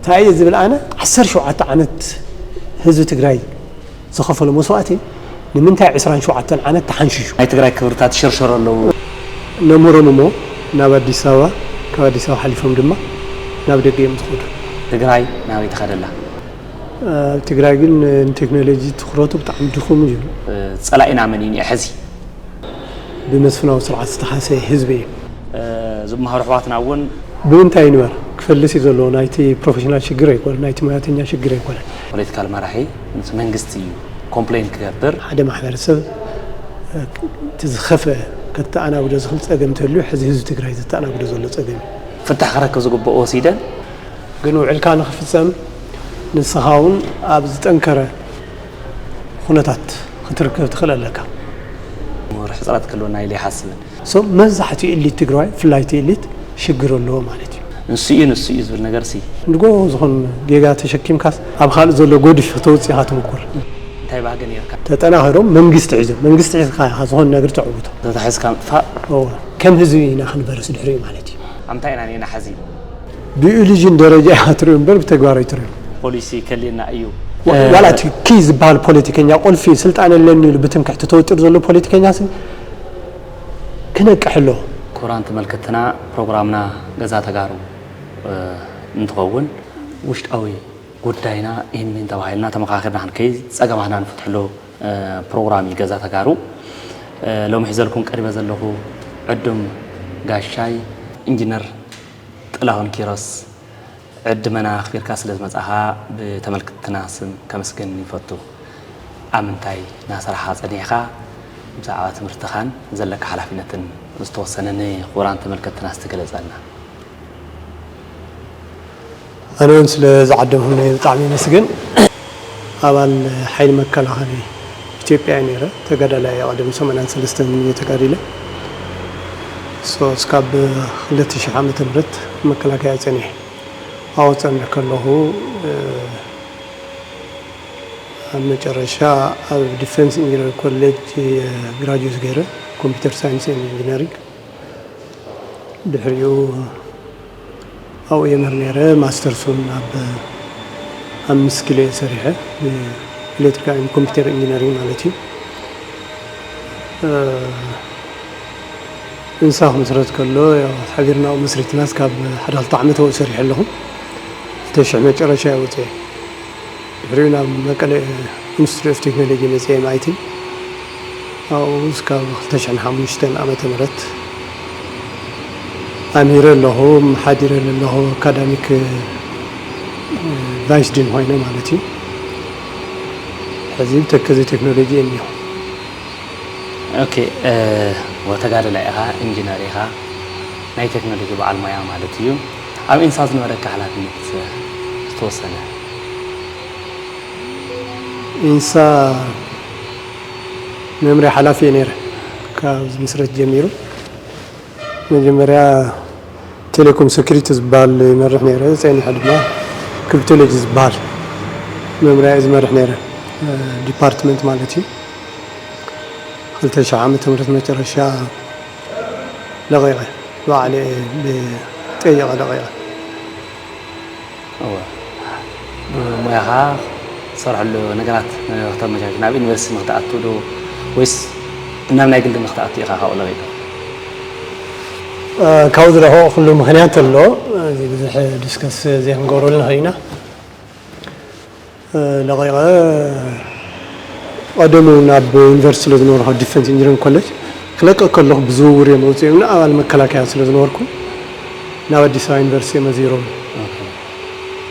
እንታይ እየ ዝብል ኣነ፣ ዓሰርተ ሸውዓተ ዓመት ህዝቢ ትግራይ ዝኸፈሎ መስዋእቲ ንምንታይ ዕስራን ሸውዓተን ዓመት ተሓንሺሹ? ናይ ትግራይ ክብርታት ይሽርሸሩ ኣለዉ። ነምህሮም እሞ ናብ ኣዲስ ኣበባ፣ ካብ ኣዲስ ኣበባ ሓሊፎም ድማ ናብ ደገ እዮም ዝኸዱ። ትግራይ ናበይ ትኸደላ? ኣብ ትግራይ ግን ንቴክኖሎጂ ትኹረቱ ብጣዕሚ ድኹም እዩ። ጸላኢና መን እዩ ሕዚ? ብመስፍናዊ ስርዓት ዝተሓሰየ ህዝቢ እዩ። ዝመሃሩ ኣሕዋትና እውን ብምንታይ ይንበር ክፈልስ እዩ ዘለዎ። ናይቲ ፕሮፌሽናል ሽግር ኣይኮነን፣ ናይቲ ሞያተኛ ሽግር ኣይኮነን። ፖለቲካል መራሒ ምስ መንግስቲ እዩ ኮምፕሌን ክገብር። ሓደ ማሕበረሰብ እቲ ዝኸፍአ ከተኣናግዶ ዝኽእል ጸገም እንተልዩ፣ ሕዚ ህዝቢ ትግራይ ዘተኣናግዶ ዘሎ ጸገም እዩ። ፍታሕ ክረክብ ዝግብኦ ወሲደን ግን ውዕልካ ንኽፍጸም ንስኻ እውን ኣብ ዝጠንከረ ኩነታት ክትርከብ ትኽእል ኣለካ። ምሁር ሕፅረት ክህልወና ኢለ ይሓስብን። ሶ መብዛሕትኡ ኤሊት ትግራዋይ፣ ፍላይ እቲ ኤሊት ሽግር ኣለዎ ማለት እዩ። ንሱ እዩ፣ ንሱ እዩ ዝብል ነገር ሲ። ንጎ ዝኾን ጌጋ ተሸኪምካስ ኣብ ካልእ ዘሎ ጎድፍ ክተውፅእ ኢኻ ትምኩር። እንታይ ባህጊ ነርካ? ተጠናኸሮም መንግስቲ ሒዞም፣ መንግስቲ ሒዝካ ኢኻ ዝኾን ነገር ተዕውቶ። ተታሒዝካ ምጥፋእ። እወ፣ ከም ህዝቢ ኢና ክንበርስ ድሕሪኡ ማለት እዩ። ኣምታይ ኢና ኔና ሓዚ? ብኢሉዥን ደረጃ ኢኻ ትሪኦ እምበር ብተግባር ኣይትሪኦ። ፖሊሲ ከልየና እዩ። ዋላ እቲ ኪ ዝበሃል ፖለቲከኛ፣ ቁልፊ ስልጣን ኣለኒ ኢሉ ብትምክሕቲ ተወጢሩ ዘሎ ፖለቲከኛ ሲ ክነቅሕ ኣለዎ። ክቡራን ተመልከትና፣ ፕሮግራምና ገዛ ተጋሩ፣ እ፣ እንትኸውን ውሽጣዊ ጉዳይና ኢህን ሚህን ተባሂልና ተመኻኺርና ክንከይድ ጸገማትና ንፈትሐሉ፣ እ፣ ፕሮግራም እዩ ገዛ ተጋሩ። እ፣ ሎሚ ሒዘልኩም ቀሪበ ዘለኹ ዕዱም ጋሻይ ኢንጂነር ጥላሁን ኪሮስ፣ ዕድመና ኣኽቢርካ ስለ ዝመጻኻ ብተመልክትና ስም ከመስግን ይፈቱ። ኣብ ምንታይ እናሰራሕኻ ጸኒሕካ፣ ብዛዕባ ትምህርትኻን ዘለካ ሓላፊነትን ዝተወሰነ ንኽቡራን ተመልከትና እስቲ ገለጸልና። ኣነ እውን ስለ ዝዓደምኩምኒ ብጣዕሚ የመስግን። ኣባል ሓይሊ መከላኸሊ ኢትዮጵያ እየ ነይረ። ተጋዳላይ እየ። ቀደም ሰማንያን ሰለስተን እየ ተጋዲለ። ሶ እስካብ ክልተ ሽሕ ዓመተ ምህረት መከላከያ ጸኒሐ። ኣብኡ ጸኒሐ ከለኹ፣ እ፣ ኣብ መጨረሻ ኣብ ዲፈንስ ኢንጂነሪንግ ኮሌጅ ግራጁዌት ገይረ፣ ኮምፒውተር ሳይንስ ኤንድ ኢንጂነሪንግ። ድሕሪኡ ኣብኡ የምህር ነይረ። ማስተርስ እውን ኣብ ኣምስት ኪሎ እየ ሰሪሐ፣ ብኤሌክትሪካል ኤንድ ኮምፒውተር ኢንጂነሪንግ ማለት እዩ። እ፣ እንሳ ክምስረት ከሎ፣ ያው፣ ሓቢርና ኣብኡ መስሪትና እስካብ ሓደ ክልተ ዓመት ኣብኡ ሰሪሐ ኣለኹ። ክልተ ሽሕ መጨረሻ እየ ወፅየ። ድሕሪኡ ናብ መቀለ ኢንስቲትዩት ኦፍ ቴክኖሎጂ መፅየ፣ ኤም ኣይ ቲ። ኣብኡ እስካብ ክልተ ሽሕን ሓሙሽተን ዓመተ ምህረት ኣምሂረ ኣለኹ፣ ሓዲረ ኣለኹ፣ ኣካዳሚክ ቫይስ ዲን ኮይነ ማለት እዩ። ሕዚ ተከዘ ቴክኖሎጂ እየ እኒሆ። ኦኬ፣ እ፣ ወተጋደላይ ኢኻ፣ ኢንጂነር ኢኻ፣ ናይ ቴክኖሎጂ በዓል ሞያ ማለት እዩ። ኣብ ኢንሳ ዝነበረካ ሓላፍነት ዝተወሰነ? ኢንሳ መምርያ ሓላፊ እየ ነይረ። ካብ ዝምስረት ጀሚሩ መጀመርያ ቴሌኮም ሴኩሪቲ ዝበሃል ይመርሕ ነይረ። ጸኒሐ ድማ ክሪፕቶሎጂ ዝበሃል መምርያ እየ ዝመርሕ ነይረ፣ እ፣ ዲፓርትመንት ማለት እዩ። ክልተ ሽሕ ዓመተ ምህረት መጨረሻ ለቒቐ፣ ባዕለ ብጠይቐ ለቒቐ። እወ። ብሞያኻ ትሰርሐሉ ነገራት ከተመቻች፣ ናብ ዩኒቨርሲቲ ንክትኣቱ ዶ ወይስ ናብ ናይ ግሊ ንክትኣቱ ኢኻ ካብኡ ለቒቕካ? እ፣ ካብኡ ዝረኸብኩሉ ምኽንያት ኣሎ። እዚ ብዙሕ ዲስከስ ዘይክንገብረሉ ንኽእል ኢና። እ፣ ለቒቐ ቀደሙ ናብ ዩኒቨርሲቲ ስለ ዝነበርኩ፣ ዲፈንስ ኢንጂነሪንግ ኮሌጅ ክለቅቕ ከለኹ ብዝውውር እዮም ኣውፅኦምኒ። ኣባል መከላከያ ስለ ዝነበርኩ ናብ ኣዲስ ኣበባ ዩኒቨርሲቲ እዮም ኣዝይሮም። ኦኬ።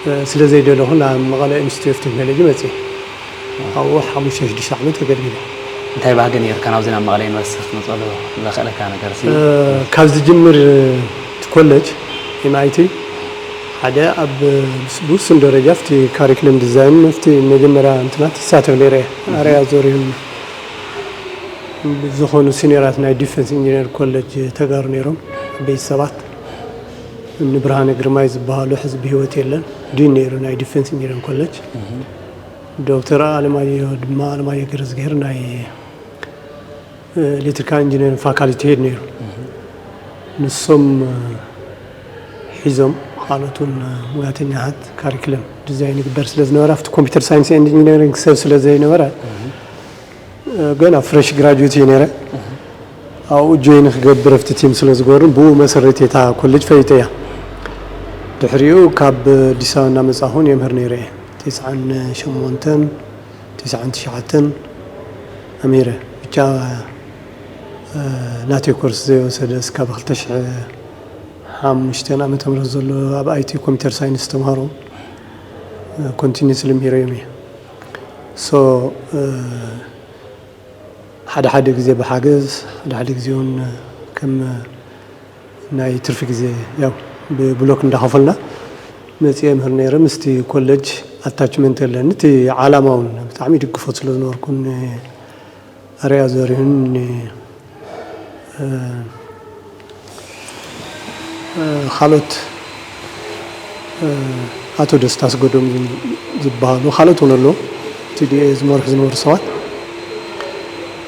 እ፣ ስለ ዘይደለኹ ናብ መቐለ ኢንስቲትዩት ኦፍ ቴክኖሎጂ መፅየ። ኣብኡ ሓሙሽተ ሽዱሽተ ዓመት ኣገልጊለ። እንታይ ባህጊ ነይርካ ናብዚ ናብ መቐለ ዩኒቨርሲቲ ክትመፀሉ ዘኽእለካ ነገር ሲ? እ፣ ካብ ዝጅምር እቲ ኮሌጅ ኤም ኣይ ቲ ሓደ ኣብ ብስ-፣ ብውሱን ደረጃ ኣብቲ ካሪክለም ዲዛይን ኣብቲ መጀመርያ እንትናት ይሳተፍ ነይረ እየ። ኣርኣያ ዘሪሁን ዝኾኑ ሲኒየራት ናይ ዲፈንስ ኢንጂነር ኮሌጅ ተጋሩ ነይሮም፣ ዓበይቲ ሰባት። እኒ ብርሃነ ግርማይ ዝበሃሉ ሕዚ ብህይወት የለን፣ ዲን ነይሩ ናይ ዲፈንስ ኢንጂነር ኮሌጅ። እህ። ዶክተር ኣለማየሁ ድማ፣ ኣለማየሁ ገረዝግሄር ናይ ኤሌክትሪካል ኢንጂነሪንግ ፋካልቲ ሄድ ነይሩ። እህ። ንሶም ሒዞም ካልኦት እውን ሙያተኛታት ካሪክለም ዲዛይን ይግበር ስለ ዝነበረ ኣብቲ ኮምፒውተር ሳይንስ ኤንድ ኢንጂነሪንግ ሰብ ስለ ዘይነበረ ገና ፍሬሽ ግራጁዌት እየ ነይረ። ኣብኡ ጆይን ክገብር ኣብቲ ቲም ስለ ዝገበሩን ብኡ መሰረት እታ ኮሌጅ ፈሊጠያ። ድሕሪኡ ካብ ኣዲስ ኣበባ እናመፃኹን የምህር ነይረ እየ። ተስዓን ሸሞንተን ተስዓን ትሽዓተን ኣምሂረ። ብቻ ናተይ ኮርስ ዘይወሰደ እስካብ ክልተ ሽሕ ሓሙሽተ ዓመተ ምህረት ዘሎ ኣብ ኣይቲ ኮምፒተር ሳይንስ ተምሃሮ ኮንቲኒስሊ ምሂረዮም እየ። ሶ ሓደ ሓደ ግዜ ብሓገዝ፣ ሓደ ሓደ ግዜ እውን ከም ናይ ትርፊ ግዜ ያው ብብሎክ እንዳኸፈልና መፅየ ምህር ነይረ። ምስቲ ኮሌጅ ኣታችመንት የለን። እቲ ዓላማ እውን ብጣዕሚ ይድግፎ ስለ ዝነበርኩን ኣርያ ዘሪሁን ካልኦት ኣቶ ደስታ ኣስገዶም ዝበሃሉ ካልኦት እውን ኣለዉ። እቲ ዲኤ ዝመርሑ ዝነበሩ ሰባት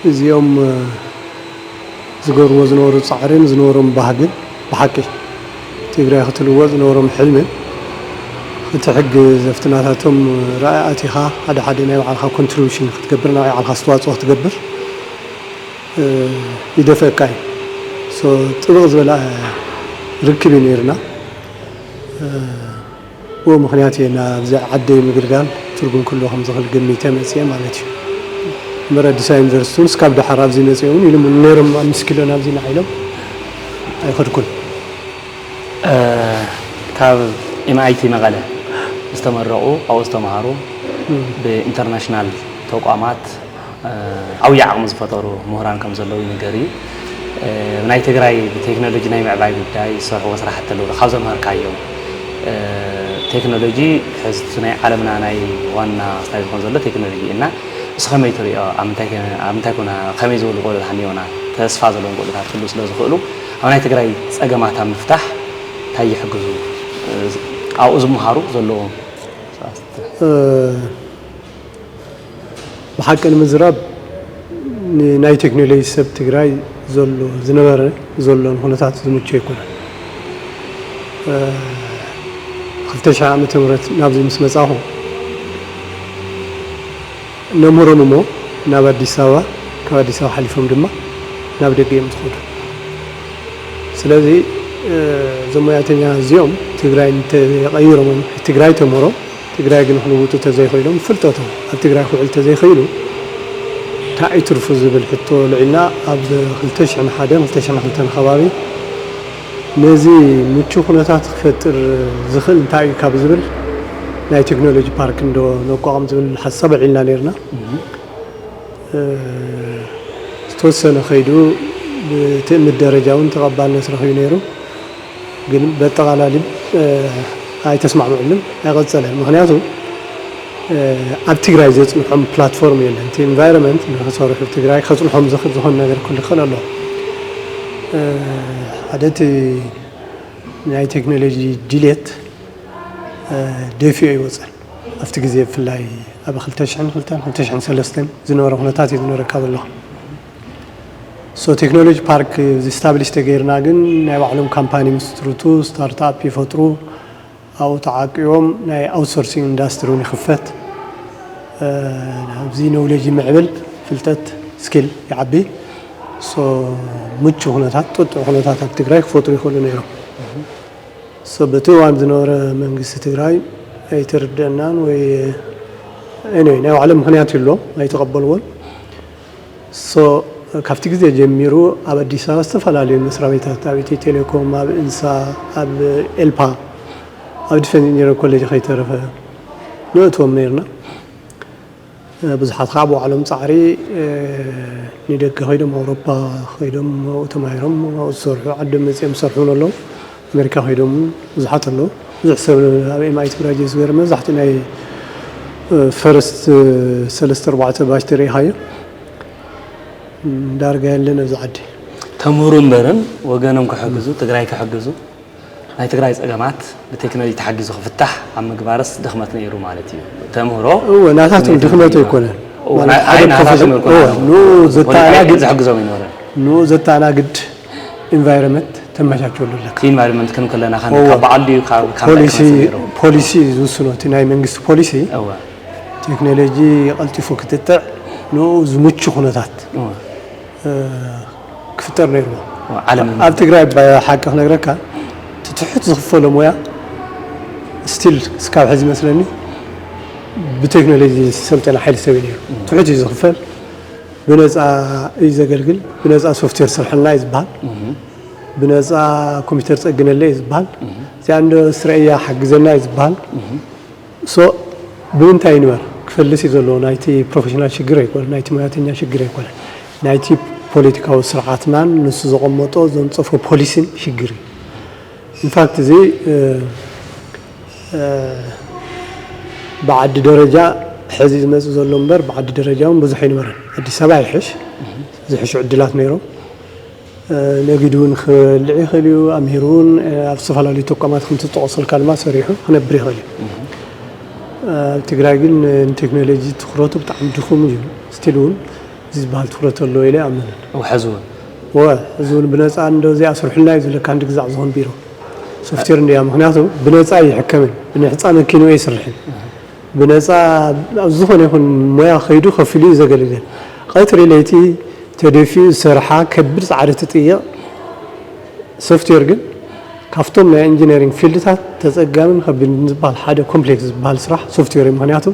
እዚኦም ዝገብርዎ ዝነበሩ ፃዕርን ዝነበሮም ባህግን ብሓቂ ትግራይ ክትልወጥ ዝነበሮም ሕልምን ክትሕግዝ ኣብቲ ናታቶም ራእይ ኣቲኻ ሓደ ሓደ ናይ ባዕልኻ ኮንትሪቢሽን ክትገብር ናይ ባዕልኻ ኣስተዋፅኦ ክትገብር ይደፍአካ እዩ። ሶ ጥብቕ ዝበለ ርክብ እዩ ነይርና። ብኡ ምኽንያት እየ ናብዚ ዓደይ ምግልጋል ትርጉም ክህልዎ ከም ዝኽእል ገሚተ መፅየ ማለት እዩ። እምበር ኣዲስ ኣበባ ዩኒቨርሲቲ እውን እስካብ ደሓር ኣብዚ መፅየ እውን ኢሎም ነይሮም ኣምስት ኪሎ ናብዚ ንዓ ኢሎም ኣይኸድኩን። ካብ ኤምኣይቲ መቐለ ዝተመረቑ ኣብኡ ዝተምሃሩ ብኢንተርናሽናል ተቋማት ዓብዪ ዓቕሚ ዝፈጠሩ ምሁራን ከም ዘለዉ ይንገር እዩ። ናይ ትግራይ ብቴክኖሎጂ ናይ ምዕባይ ጉዳይ ዝሰርሕዎ ስራሕቲ ኣለዉ ዶ? ካብ ዘምሃርካዮም ቴክኖሎጂ ሕዚ እቲ ናይ ዓለምና ናይ ዋና ስታይ ዝኾን ዘሎ ቴክኖሎጂ እዩ እና ንሱ ከመይ ትሪኦ? ኣብ ምንታይ ኮና ከመይ ዝበሉ ቆልዑት ሃኒዮና ተስፋ ዘለዎም ቆልዑታት ክህልዉ ስለ ዝኽእሉ ኣብ ናይ ትግራይ ፀገማት ኣብ ምፍታሕ እንታይ ይሕግዙ ኣብኡ ዝመሃሩ ዘለዎም ሰባት? ብሓቂ ንምዝራብ ንናይ ቴክኖሎጂ ሰብ ትግራይ ዘሎ ዝነበረ ዘሎን ኩነታት ዝምቹ ኣይኮነን። ክልተ ሽሕ ዓመተ ምህረት ናብዚ ምስ መፃኹ ነምህሮም እሞ ናብ ኣዲስ ኣበባ ካብ ኣዲስ ኣበባ ሓሊፎም ድማ ናብ ደገ እዮም ዝኸዱ። ስለዚ እዞም ሞያተኛ እዚኦም ትግራይ እንተቀይሮም ትግራይ ተምህሮም ትግራይ ግን ክልውጡ ተዘይኽኢሎም ፍልጠቶም ኣብ ትግራይ ክውዕል ተዘይኽኢሉ እንታይ እዩ ትርፉ ዝብል ሕቶ ልዒልና ኣብ ክልተ ሽሕን ሓደን ክልተ ሽሕን ክልተን ከባቢ ነዚ ምቹ ኩነታት ክፈጥር ዝኽእል እንታይ እዩ ካብ ዝብል ናይ ቴክኖሎጂ ፓርክ እንዶ ነቋቑም ዝብል ሓሳብ ኣልዒልና ነይርና። ዝተወሰነ ከይዱ ብትእምት ደረጃ እውን ተቐባልነት ረኺቡ ነይሩ። ግን በጠቓላሊ ኣይተስማዕምዕሉን ኣይቐፀለን። ምክንያቱ ኣብ ትግራይ ዘፅንሖም ፕላትፎርም የለን። እቲ ኢንቫይሮንመንት ንክሰርሑ ትግራይ ከፅንሖም ዝኽእል ዝኾነ ነገር ኩሉ ይኽእል ኣሎ። ሓደ እቲ ናይ ቴክኖሎጂ ድልየት ደፊኦ ይወፀን ኣብቲ ግዜ ብፍላይ ኣብ ክልተ ሽሕን ክልተን ክልተ ሽሕን ሰለስተን ዝነበረ ኩነታት እዩ ዝነረካ ዘሎ። ሶ ቴክኖሎጂ ፓርክ ስታብሊሽ ተገይርና ግን ናይ ባዕሎም ካምፓኒ ምስርቱ ስታርትኣፕ ይፈጥሩ ኣብኡ ተዓቂቦም ናይ ኣውትሶርሲንግ ኢንዳስትሪ እውን ይኽፈት ኣብዚ ኖውሌጅ ይምዕብል ፍልጠት ስኪል ይዓቢ ሶ ምቹ ኩነታት ጥጡዕ ኩነታት ኣብ ትግራይ ክፈጥሩ ይኽእሉ ነይሮም። ሶ በቲ እዋን ዝነበረ መንግስቲ ትግራይ ኣይተረደአናን ወይ anyway ናይ ባዕሎም ምኽንያት ይብሎ ኣይተቐበልዎን። ሶ ካብቲ ግዜ ጀሚሩ ኣብ ኣዲስ ኣበባ ዝተፈላለዩ መስሪያ ቤታት ኣብ ኢትዮ ቴሌኮም፣ ኣብ እንሳ፣ ኣብ ኤልፓ፣ ኣብ ዲፈንስ ኢንጂነሪንግ ኮሌጅ ከይተረፈ ነእትዎም ነይርና። ብዙሓት ከዓ ብባዕሎም ፃዕሪ ንደገ ከይዶም ኣውሮፓ ከይዶም ኣብኡ ተማሂሮም ኣብኡ ዝሰርሑ ዓዶም መፂኦም ዝሰርሑ እውን ኣለዉ ኣሜሪካ ከይዶም እውን ብዙሓት ኣለዉ ብዙሕ ሰብ ኣብ ኤምኣይቲ ግራጅዌት ዝገበረ መብዛሕትኡ ናይ ፈርስት ሰለስተ ኣርባዕተ ባች ተሪኢኻዮ ዳርጋ የለን ኣብዚ ዓዲ ተምህሩ እምበርን ወገኖም ክሕግዙ ትግራይ ክሕግዙ ናይ ትግራይ ፀገማት ብቴክኖሎጂ ተሓጊዙ ክፍታሕ ኣብ ምግባርስ ድኽመት ነይሩ ማለት እዩ። ተምህሮ እወ ናታቶም ድኽመት ኣይኮነን። እወ፣ ማለት ናይ- ሓደ ናይ ናታቶም ፕሮፌሽን- ኣይኮነን። እወ፣ ንኡ ዘተኣናግድ- ዝሕግዞም ኣይነበረን። ንኡ ዘተኣናግድ ኢንቫይሮንመንት ተመቻችወሉ ኣለካ። እቲ ኢንቫይሮንመንት ከም ከለና ከ እወ። ካብ በዓል ድዩ ካብ ካብ እንታይ ፖሊሲ ክመስል ነይሩ? ፖሊሲ ዝውስኖ እቲ ናይ መንግስቲ ፖሊሲ እወ ቴክኖሎጂ ቀልጢፉ ክትጥዕ ንኡ ዝምቹ ኩነታት እወ እ፣ ክፍጠር ነይርዎ። ዓለም ኣብ ትግራይ ብሓቂ ክነግረካ እቲ ትሑት ዝኽፈሎ ሞያ ስቲል እስካብ ሕዚ መስለኒ ብቴክኖሎጂ ዝሰልጠነ ሓይሊ ሰብ እዩ ነይሩ። ትሑት እዩ ዝኽፈል፣ ብነፃ እዩ ዘገልግል፣ ብነፃ ሶፍትዌር ስርሐልና እዩ ዝበሃል፣ ብነፃ ኮምፒውተር ፀግነለ እዩ ዝበሃል፣ እዚኣ እንዶ ስረእያ ሓግዘና እዩ ዝበሃል። ሶ ብምንታይ ይንበር ክፈልስ እዩ ዘለዎ። ናይቲ ፕሮፌሽናል ሽግር ኣይኮነን፣ ናይቲ ሙያተኛ ሽግር ኣይኮነን፣ ናይቲ ፖለቲካዊ ስርዓትናን ንሱ ዘቐመጦ ዘንፀፎ ፖሊሲን ሽግር እዩ። ኢንፋክት እዚ እ፣ እ፣ ብዓዲ ደረጃ ሕዚ ዝመፅእ ዘሎ እምበር ብዓዲ ደረጃ እውን ብዙሕ ኣይነበረን። ኣዲስ ኣበባ ይሕሽ፣ ዝሕሹ ዕድላት ነይሮም። እ፣ ነጊዱ እውን ክልዕ ይኽእል እዩ፣ ኣምሂሩ እውን እ፣ ኣብ ዝተፈላለዩ ተቋማት ከምቲ ዝጠቐሰልካ ድማ ሰሪሑ ክነብር ይኽእል እዩ። እ፣ ኣብ ትግራይ ግን ንቴክኖሎጂ ትኹረቱ ብጣዕሚ ድኹም እዩ። ስቲል እውን እዚ ዝበሃል ትኹረት ኣሎ ኢለ ኣይኣምንን። ውሕዝ እውን ወ እዚ እውን ብነፃ እንዶ እዚኣ ስርሑልና እዩ ዝብለካ፣ ሓንቲ ግዛዕ ዝኾን ቢሮ ሶፍትዌር እንድያ። ምክንያቱ ብነፃ ኣይሕከምን፣ ብነፃ መኪንኡ ኣይስርሕን፣ ብነፃ ኣብ ዝኾነ ይኹን ሞያ ከይዱ ከፊሉ እዩ ዘገልግል። ቀትሪ ለይቲ ተደፊኡ ዝሰርሓ ከቢድ ፃዕሪ ትጥይቕ ሶፍትዌር ግን ካብቶም ናይ ኢንጂነሪንግ ፊልድታት ተፀጋምን ከቢድን ዝበሃል ሓደ ኮምፕሌክስ ዝበሃል ስራሕ ሶፍትዌር እዩ። ምክንያቱ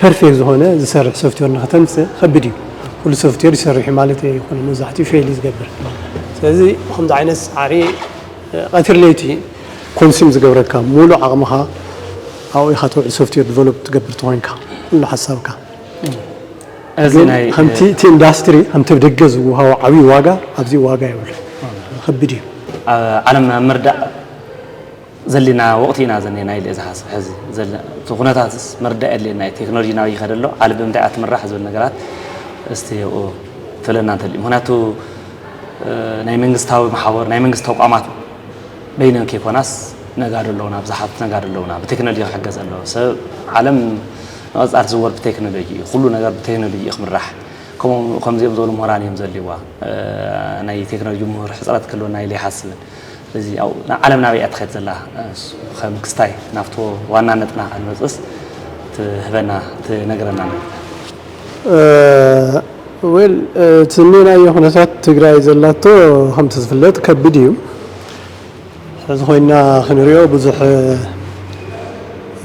ፐርፌክት ዝኾነ ዝሰርሕ ሶፍትዌር ንክተምፅእ ከቢድ እዩ። ኩሉ ሶፍትዌር ይሰርሕ እዩ ማለት ኣይኮነ፣ መብዛሕትኡ ፌል እዩ ዝገብር። ስለዚ ብከምዚ ዓይነት ፃዕሪ ቀትሪ ለይቲ ኮንሱም ዝገብረካ፣ ሙሉእ ዓቕምኻ ኣብኡ ኢኻ ተውዕል፣ ሶፍትዌር ዲቨሎፕ ትገብር ተኾይንካ ኩሉ ሓሳብካ። እዚ ግን ናይ ከምቲ እቲ ኢንዳስትሪ ከምቲ ብደገ ዝወሃቦ ዓብዪ ዋጋ ኣብዚ ዋጋ የብሉ፣ ከቢድ እዩ። ኣብ ዓለም ኣብ ምርዳእ ዘለና ወቕቲ ኢና ዘኔና ኢለ ዝሓስብ። ሕዚ ዘለ እቲ ኩነታትስ ምርዳእ የድልየና እዩ። ቴክኖሎጂ ናበይ ይኸደ ኣሎ፣ ዓለም ብምንታይ እያ ትምራሕ ዝብል ነገራት እስቲ ኣብኡ ትብለና እንተልዩ። ምክንያቱ እ፣ ናይ መንግስታዊ መሓውር ናይ መንግስቲ ተቋማት በይነን ከይኮናስ ነጋዶ ኣለውና፣ ብዙሓት ነጋዶ ኣለውና። ብቴክኖሎጂ ክሕገዝ ኣለዎ። ሰብ ዓለም ንቐፃር ዝወር ብቴክኖሎጂ እዩ። ኩሉ ነገር ብቴክኖሎጂ እዩ ክምራሕ። ከምኡ ከምዚኦም ዝበሉ ምሁራን እዮም ዘድልይዋ። እ፣ ናይ ቴክኖሎጂ ምሁር ሕፅረት ክህልወና ኢለ ይሓስብን። ስለዚ ኣብ ዓለም ናበይ እያ ትኸይድ ዘላ? እሱ ከም ክስታይ ናብቲ ዋና ነጥብና ክንመፅእስ ትህበና ትነግረና ነገር። ዌል እቲ እኒናዮ ኩነታት ትግራይ ዘላቶ ከምቲ ዝፍለጥ ከቢድ እዩ። ሕዚ ኮይና ክንሪኦ ብዙሕ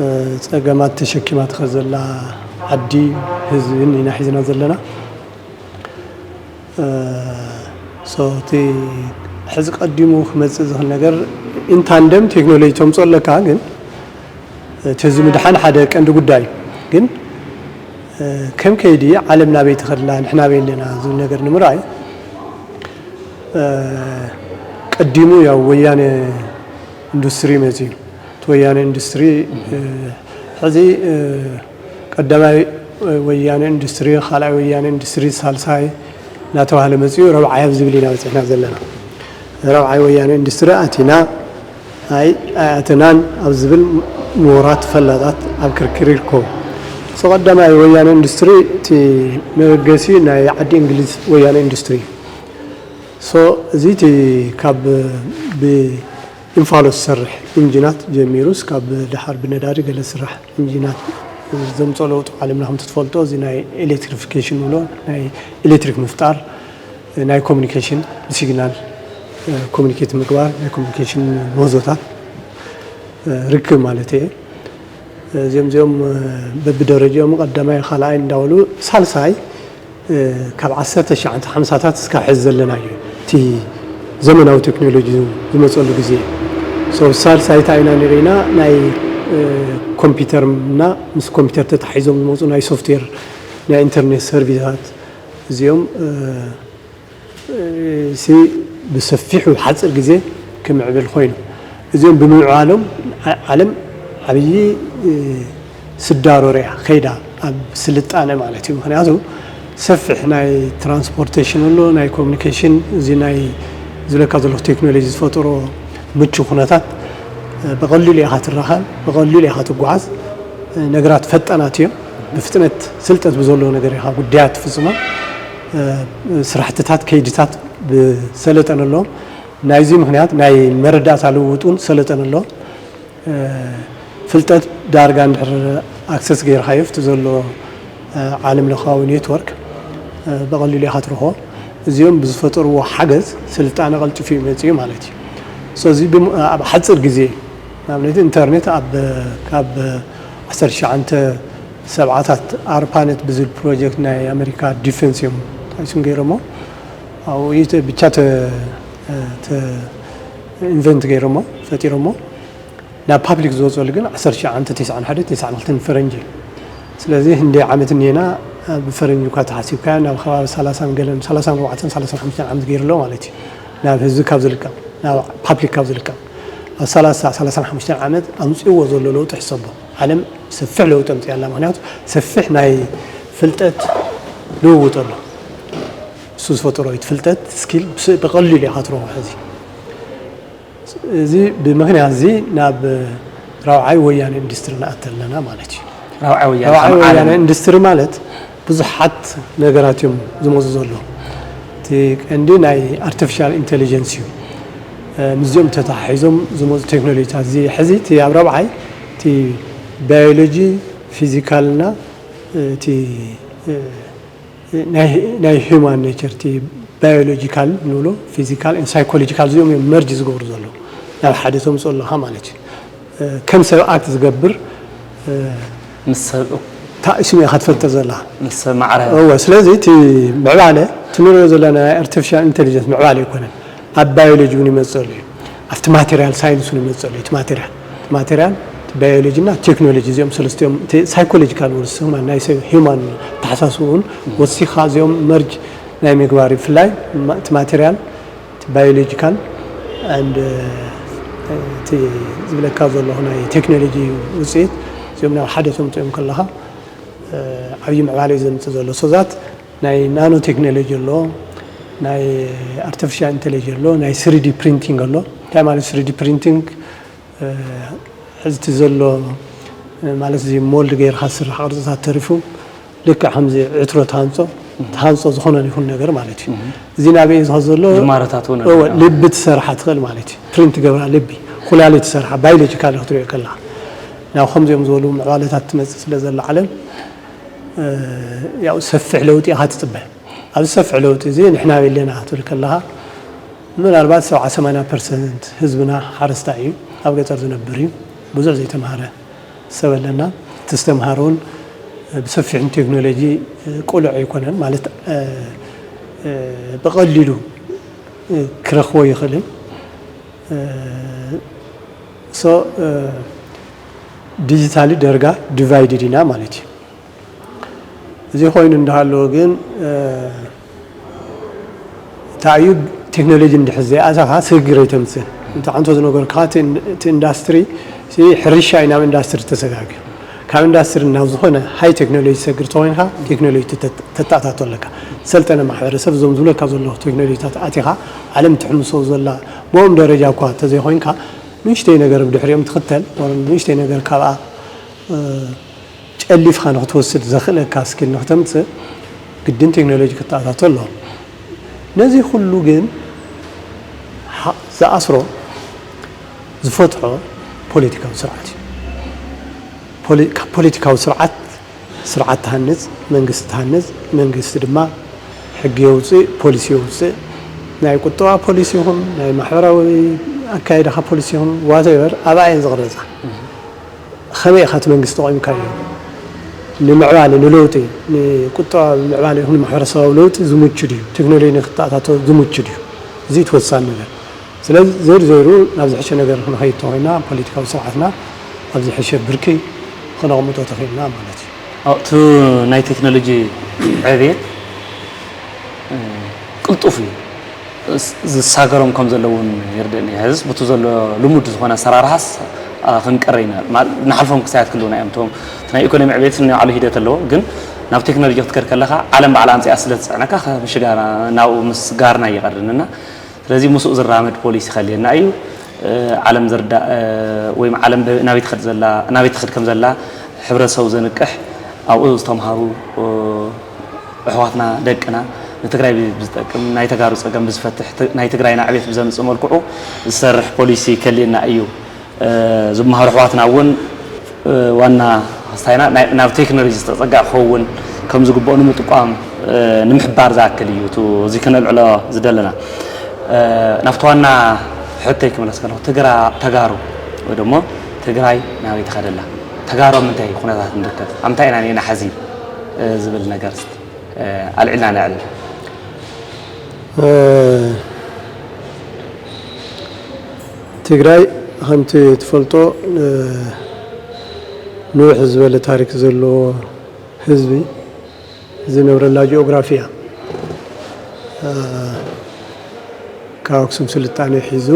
እ፣ ፀገማት ተሸኪማ ትኸድ ዘላ ዓዲ ህዝብን ኢና ሒዝና ዘለና። እ፣ ሶ እቲ ሕዚ ቀዲሙ ክመፅእ ዝኽእል ነገር ኢንታንደም ቴክኖሎጂ ተምፅኦ ኣለካ፣ ግን እቲ ህዝቢ ምድሓን ሓደ ቀንዲ ጉዳይ እዩ። ግን እ፣ ከም ከይዲ ዓለም ናበይ ትኸድላ ንሕና ኣበይ ኣለና ዝብል ነገር ንምርኣይ እ፣ ቀዲሙ ያው ወያነ ኢንዱስትሪ መፅዩ። እቲ ወያነ ኢንዱስትሪ እ፣ ሕዚ እ፣ ቀዳማይ ወያነ ኢንዱስትሪ፣ ካልኣይ ወያነ ኢንዱስትሪ፣ ሳልሳይ እናተባህለ መፅዩ ረብዓይ ኣብ ዝብል ኢና በፂሕና ዘለና። ረብዓይ ወያነ ኢንዱስትሪ ኣቲና ኣይ ኣይኣተናን ኣብ ዝብል ምሁራት ፈላጣት ኣብ ክርክር ይርከቡ። እቲ ቀዳማይ ወያነ ኢንዱስትሪ እቲ መበገሲ ናይ ዓዲ እንግሊዝ ወያነ ኢንዱስትሪ እዩ። ሶ እዚ እቲ ካብ ብእንፋሎት ዝሰርሕ ኢንጂናት ጀሚሩስ ካብ ደሓር ብነዳዲ ገለ ዝስራሕ ኢንጂናት ዘምፅኦ ለውጢ ዓለምና ከምቲ ትፈልጦ እዚ ናይ ኤሌክትሪፊኬሽን ንብሎ ናይ ኤሌክትሪክ ምፍጣር ናይ ኮሚኒኬሽን ብሲግናል ኮሚኒኬት ምግባር ናይ ኮሚኒኬሽን ምህዞታት ርክብ ማለት እየ። እዚኦም እዚኦም በብደረጃኦም ቀዳማይ ካልኣይ እንዳበሉ ሳልሳይ ካብ ዓሰርተ ትሽዓተ ሓምሳታት እስካብ ሕዚ ዘለናዮ እቲ ዘመናዊ ቴክኖሎጂ ዝመፀሉ ግዜ። ሶ ሳልሳይ እንታይ ኢና ንሪኢና ናይ ኮምፒውተር እና ምስ ኮምፒውተር ተታሒዞም ዝመፁ ናይ ሶፍትዌር ናይ ኢንተርኔት ሰርቪሳት እዚኦም ሲ ብሰፊሑ ሓፂር ግዜ ክምዕብል ኮይኑ እዚኦም ብምምዕባሎም ዓለም ዓብዪ ስዳሮ ሪኣ ከይዳ ኣብ ስልጣነ ማለት እዩ። ምክንያቱ ሰፊሕ ናይ ትራንስፖርቴሽን ኣሎ፣ ናይ ኮሚኒኬሽን እዚ ናይ ዝብለካ ዘለኹ ቴክኖሎጂ ዝፈጠሮ ምቹ ኩነታት ብቐሊሉ ኢኻ ትራኸብ፣ ብቐሊሉ ኢኻ ትጓዓዝ። ነገራት ፈጣናት እዮም። ብፍጥነት ስልጠት ብዘለዎ ነገር ኢኻ ጉዳያት ትፍፅሞ። ስራሕትታት ከይድታት ብሰለጠነሎም ናይዚ ምኽንያት ናይ መረዳእታ ልውውጥ እውን ሰለጠነ ኣሎ። ፍልጠት ዳርጋ እንድሕር ኣክሰስ ገይርካዮ ኣብቲ ዘሎ ዓለም ለኻዊ ኔትወርክ ብቐሊሉ ኢኻ ትረኽቦ። እዚኦም ብዝፈጠርዎ ሓገዝ ስልጣነ ቀልጢፉ ይመጽእ እዩ ማለት እዩ። ስለዚ ኣብ ሓፂር ግዜ ንኣብነት ኢንተርኔት ኣብ ካብ ዓሰርተ ትሽዓተ ሰብዓታት ኣርፓነት ብዝብል ፕሮጀክት ናይ ኣሜሪካ ዲፌንስ እዮም ታይሱን ገይሮሞ ኣብኡ ብቻ ኢንቨንት ገይሮሞ ፈጢሮሞ ናብ ፓብሊክ ዝወፀሉ ግን ዓሰርተ ትሽዓተ ተስዓን ሓደ ተስዓን ክልተን ፈረንጂ። ስለዚ ህንደይ ዓመት እኒና ብፈረንጂ እኳ ተሓሲብካ ናብ ከባቢ ሰላሳን ገለን ሰላሳን ኣርባዕተን ሰላሳን ሓሙሽተን ዓመት ገይሩ ኣሎ ማለት እዩ። ናብ ህዝቢ ካብ ዝልቀቕ ናብ ፓብሊክ ካብ ዝልቀቕ ኣብ ሰላሳ ሰላሳን ሓሙሽተን ዓመት ኣምፅእዎ ዘሎ ለውጢ ሕሰቦ። ዓለም ሰፊሕ ለውጢ ኣምፅእ ኣላ። ምክንያቱ ሰፊሕ ናይ ፍልጠት ልውውጥ ኣሎ። እሱ ዝፈጠሮ ፍልጠት ስኪል ብቐሊሉ ኢኻ ትረኽቦ ሕዚ እዚ ብምኽንያት እዚ ናብ ራብዓይ ወያነ ኢንዱስትሪ ንኣተ ኣለና ማለት እዩ። ራብዓይ ወያነ ራብዓይ ከም ወያነ ዓለም። ኢንዱስትሪ ማለት ብዙሓት ነገራት እዮም ዝመፁ ዘሎ። እቲ ቀንዲ ናይ ኣርቲፊሻል ኢንቴሊጀንስ እዩ። ምስዚኦም ተተሓሒዞም ዝመፁ ቴክኖሎጂታት እዚ ሕዚ እቲ ኣብ ራብዓይ እቲ ባዮሎጂ ፊዚካልና እቲ ናይ ሂማን ኔቸር እቲ ባዮሎጂካል ንብሎ ፊዚካል ሳይኮሎጂካል እዚኦም እዮም መርጅ ዝገብሩ ዘለዉ ናብ ሓደ ተምፅኦ ኣለኻ ማለት እዩ። ከም ሰብ ኣክት ዝገብር ምስ ሰብ ታእሲሙ ኢኻ ትፈጥር ዘለኻ። ምስ ሰብ ማዕረ እወ ስለዚ እቲ ምዕባለ እቲ ንሪኦ ዘለና ናይ ኣርቲፊሻል ኢንቴሊጀንስ ምዕባለ ኣይኮነን። ኣብ ባዮሎጂ እውን ይመፅእ ኣሎ እዩ። ኣብቲ ማቴሪያል ሳይንስ እውን ይመፅእ ኣሎ እዩ። እቲ ማቴሪያል እቲ ማቴሪያል እቲ ባዮሎጂ እና ቴክኖሎጂ እዚኦም ሰለስቲኦም እቲ ሳይኮሎጂካል ወርስ ናይ ሰብ ሂማን ተሓሳስቡ እውን ወሲኻ እዚኦም መርጅ ናይ ምግባር እዩ። ብፍላይ እቲ ማቴሪያል እቲ ባዮሎጂካል and እቲ ዝብለካ ዘለኹ ናይ ቴክኖሎጂ ውፅኢት እዚኦም ናብ ሓደ ተምፅኦም ከለኻ ዓብዪ ምዕባለ እዩ ዘምፅእ ዘሎ። ሶዛት ናይ ናኖ ቴክኖሎጂ ኣሎ፣ ናይ ኣርቲፊሻል ኢንቴሊጀንስ ኣሎ፣ ናይ ስሪዲ ፕሪንቲንግ ኣሎ። እንታይ ማለት ስሪዲ ፕሪንቲንግ ሕዝቲ ዘሎ ማለት እዚ ሞልድ ገይርካ ዝስራሕ ቅርፅታት ተሪፉ ልክዕ ከምዚ ዕትሮ ትሃንፆ ትሃንፆ ዝኾነ ይኹን ነገር ማለት እዩ። እዚ ናበይ እዩ ዝኸ ዘሎ ጅማረታት እውን እወ፣ ልቢ ትሰርሓ ትኽእል ማለት እዩ። ፕሪንት ገብራ ልቢ ኩላሊት ትሰርሓ ባዮሎጂካል ክትሪኦ ከለካ ናብ ከምዚኦም ዝበሉ ምዕባለታት ትመፅእ ስለ ዘላ ዓለም ያው ሰፊሕ ለውጢ ኢኻ ትፅበ። ኣብዚ ሰፊሕ ለውጢ እዚ ንሕና ኣበይ ኣለና ክትብል ከለኻ ምናልባት ሰብዓ ሰማንያ ፐርሰንት ህዝብና ሓረስታይ እዩ፣ ኣብ ገጠር ዝነብር እዩ፣ ብዙሕ ዘይተምሃረ ሰብ ኣለና። እቲ ዝተምሃረ እውን ብሰፊሕ ንቴክኖሎጂ ቅሉዕ ኣይኮነን ማለት ብቐሊሉ ክረኽቦ ይኽእልን ሶ ዲጂታሊ ደርጋ ዲቫይድድ ኢና ማለት እዩ። እዚ ኮይኑ እንዳሃለወ ግን እንታይ እዩ ቴክኖሎጂ እንድሕር ዘይኣተኻ ስግግር ኣይተምፅእን። እቲ ዓንቶ ዝነገርካ እቲ ኢንዳስትሪ ሕርሻ እዩ ናብ ኢንዳስትሪ ተሰጋጊሩ ካብ ኢንዳስትሪ ናብ ዝኾነ ሃይ ቴክኖሎጂ ሰግር ተኮይንካ ቴክኖሎጂ ተተኣታቶ ኣለካ። ሰልጠነ ማሕበረሰብ እዞም ዝብለካ ዘለኹ ቴክኖሎጂታት ኣቲኻ ዓለም ትሕምሶ ዘላ ብኦም ደረጃ እኳ ተዘይኮይንካ ንእሽተይ ነገር ብድሕሪኦም ትኽተል ንእሽተይ ነገር ካብኣ ጨሊፍካ ንክትወስድ ዘኽእለካ ስኪል ንክተምፅእ ግድን ቴክኖሎጂ ክተኣታቶ ኣለዎ። ነዚ ኩሉ ግን ዝኣስሮ ዝፈትሖ ፖለቲካዊ ስርዓት እዩ። ካብ ፖለቲካዊ ስርዓት ስርዓት ትሃንፅ፣ መንግስቲ ትሃንፅ፣ መንግስቲ ድማ ሕጊ የውፅእ፣ ፖሊሲ የውፅእ። ናይ ቁጠባ ፖሊሲ ይኹን ናይ ማሕበራዊ ኣካይዳኻ ፖሊሲ ይኹን ዋተቨር ኣብኣ እየን ዝቕረፃ። ከመይ ኢኻ እቲ መንግስቲ ተቐሚካዮ? ንምዕባለ ንለውጢ ንቁጠባዊ ምዕባለ ይኹን ማሕበረሰባዊ ለውጢ ዝምቹ ድዩ? ቴክኖሎጂ ንክተኣታቶ ዝምቹ ድዩ? እዚ እቲ ወሳኒ ነገር። ስለዚ ዘይሩ ዘይሩ ናብ ዝሕሸ ነገር ክንኸይድ ተኾይና ፖለቲካዊ ስርዓትና ኣብ ዝሕሸ ብርኪ ክነቕምጦ ተኽኢልና ማለት እዩ። ኣብቲ ናይ ቴክኖሎጂ ዕብየት ቅልጡፍ እዩ። ዝሳገሮም ከም ዘለውን የርድእኒ። ሕዝስ ብቱ ዘሎ ልሙድ ዝኾነ ኣሰራርሓስ ክንቀረ ኢና። ንሓልፎም ክሳያት ክልውና እዮም። እቶም ናይ ኢኮኖሚ ዕቤት ናይ ባዕሉ ሂደት ኣለዎ፣ ግን ናብ ቴክኖሎጂ ክትከድ ከለኻ ዓለም ባዕላ ኣምፅኣ ስለ ትፅዕነካ ከምሽጋ ናብኡ ምስ ጋርና ይቐርንና። ስለዚ ምስኡ ዝራመድ ፖሊሲ ከልየና እዩ። ዓለም ዝርዳእ ወይም ዓለም ናበይ ትኸድ ዘላ ናበይ ትኸድ ከም ዘላ ሕብረተሰቡ ዘንቅሕ ኣብኡ ዝተምሃሩ ኣሕዋትና ደቅና ንትግራይ ብዝጠቅም፣ ናይ ተጋሩ ፀገም ብዝፈትሕ፣ ት- ናይ ትግራይና ዕቤት ብዘምፅእ መልክዑ ዝሰርሕ ፖሊሲ ከልእና እዩ። ዝመሃሩ ኣሕዋትና እውን ዋና ክስታይና ናብ ቴክኖሎጂ ዝተፀጋ ክኸውን ከም ዝግብኦ ንምጥቋም ንምሕባር ዝኣክል እዩ እቲ እዚ ክነልዕሎ ዝደለና። ናብቲ ዋና ሕቶይ ክምለስ ከለኹ፣ ተጋሩ ወይ ደሞ ትግራይ ናበይ ትኸደላ? ተጋሩ ኣብ ምንታይ ኩነታት ንርከብ? ኣብ ምንታይ ኢና ኔና ሓዚ ዝብል ነገር እስቲ ኣልዒልና ነዕልል። ትግራይ ከምቲ ትፈልጦ ንውሕ ዝበለ ታሪክ ዘለዎ ህዝቢ ዝነብረላ ጂኦግራፊ እያ። ካብ ኣክሱም ስልጣነ ሒዙ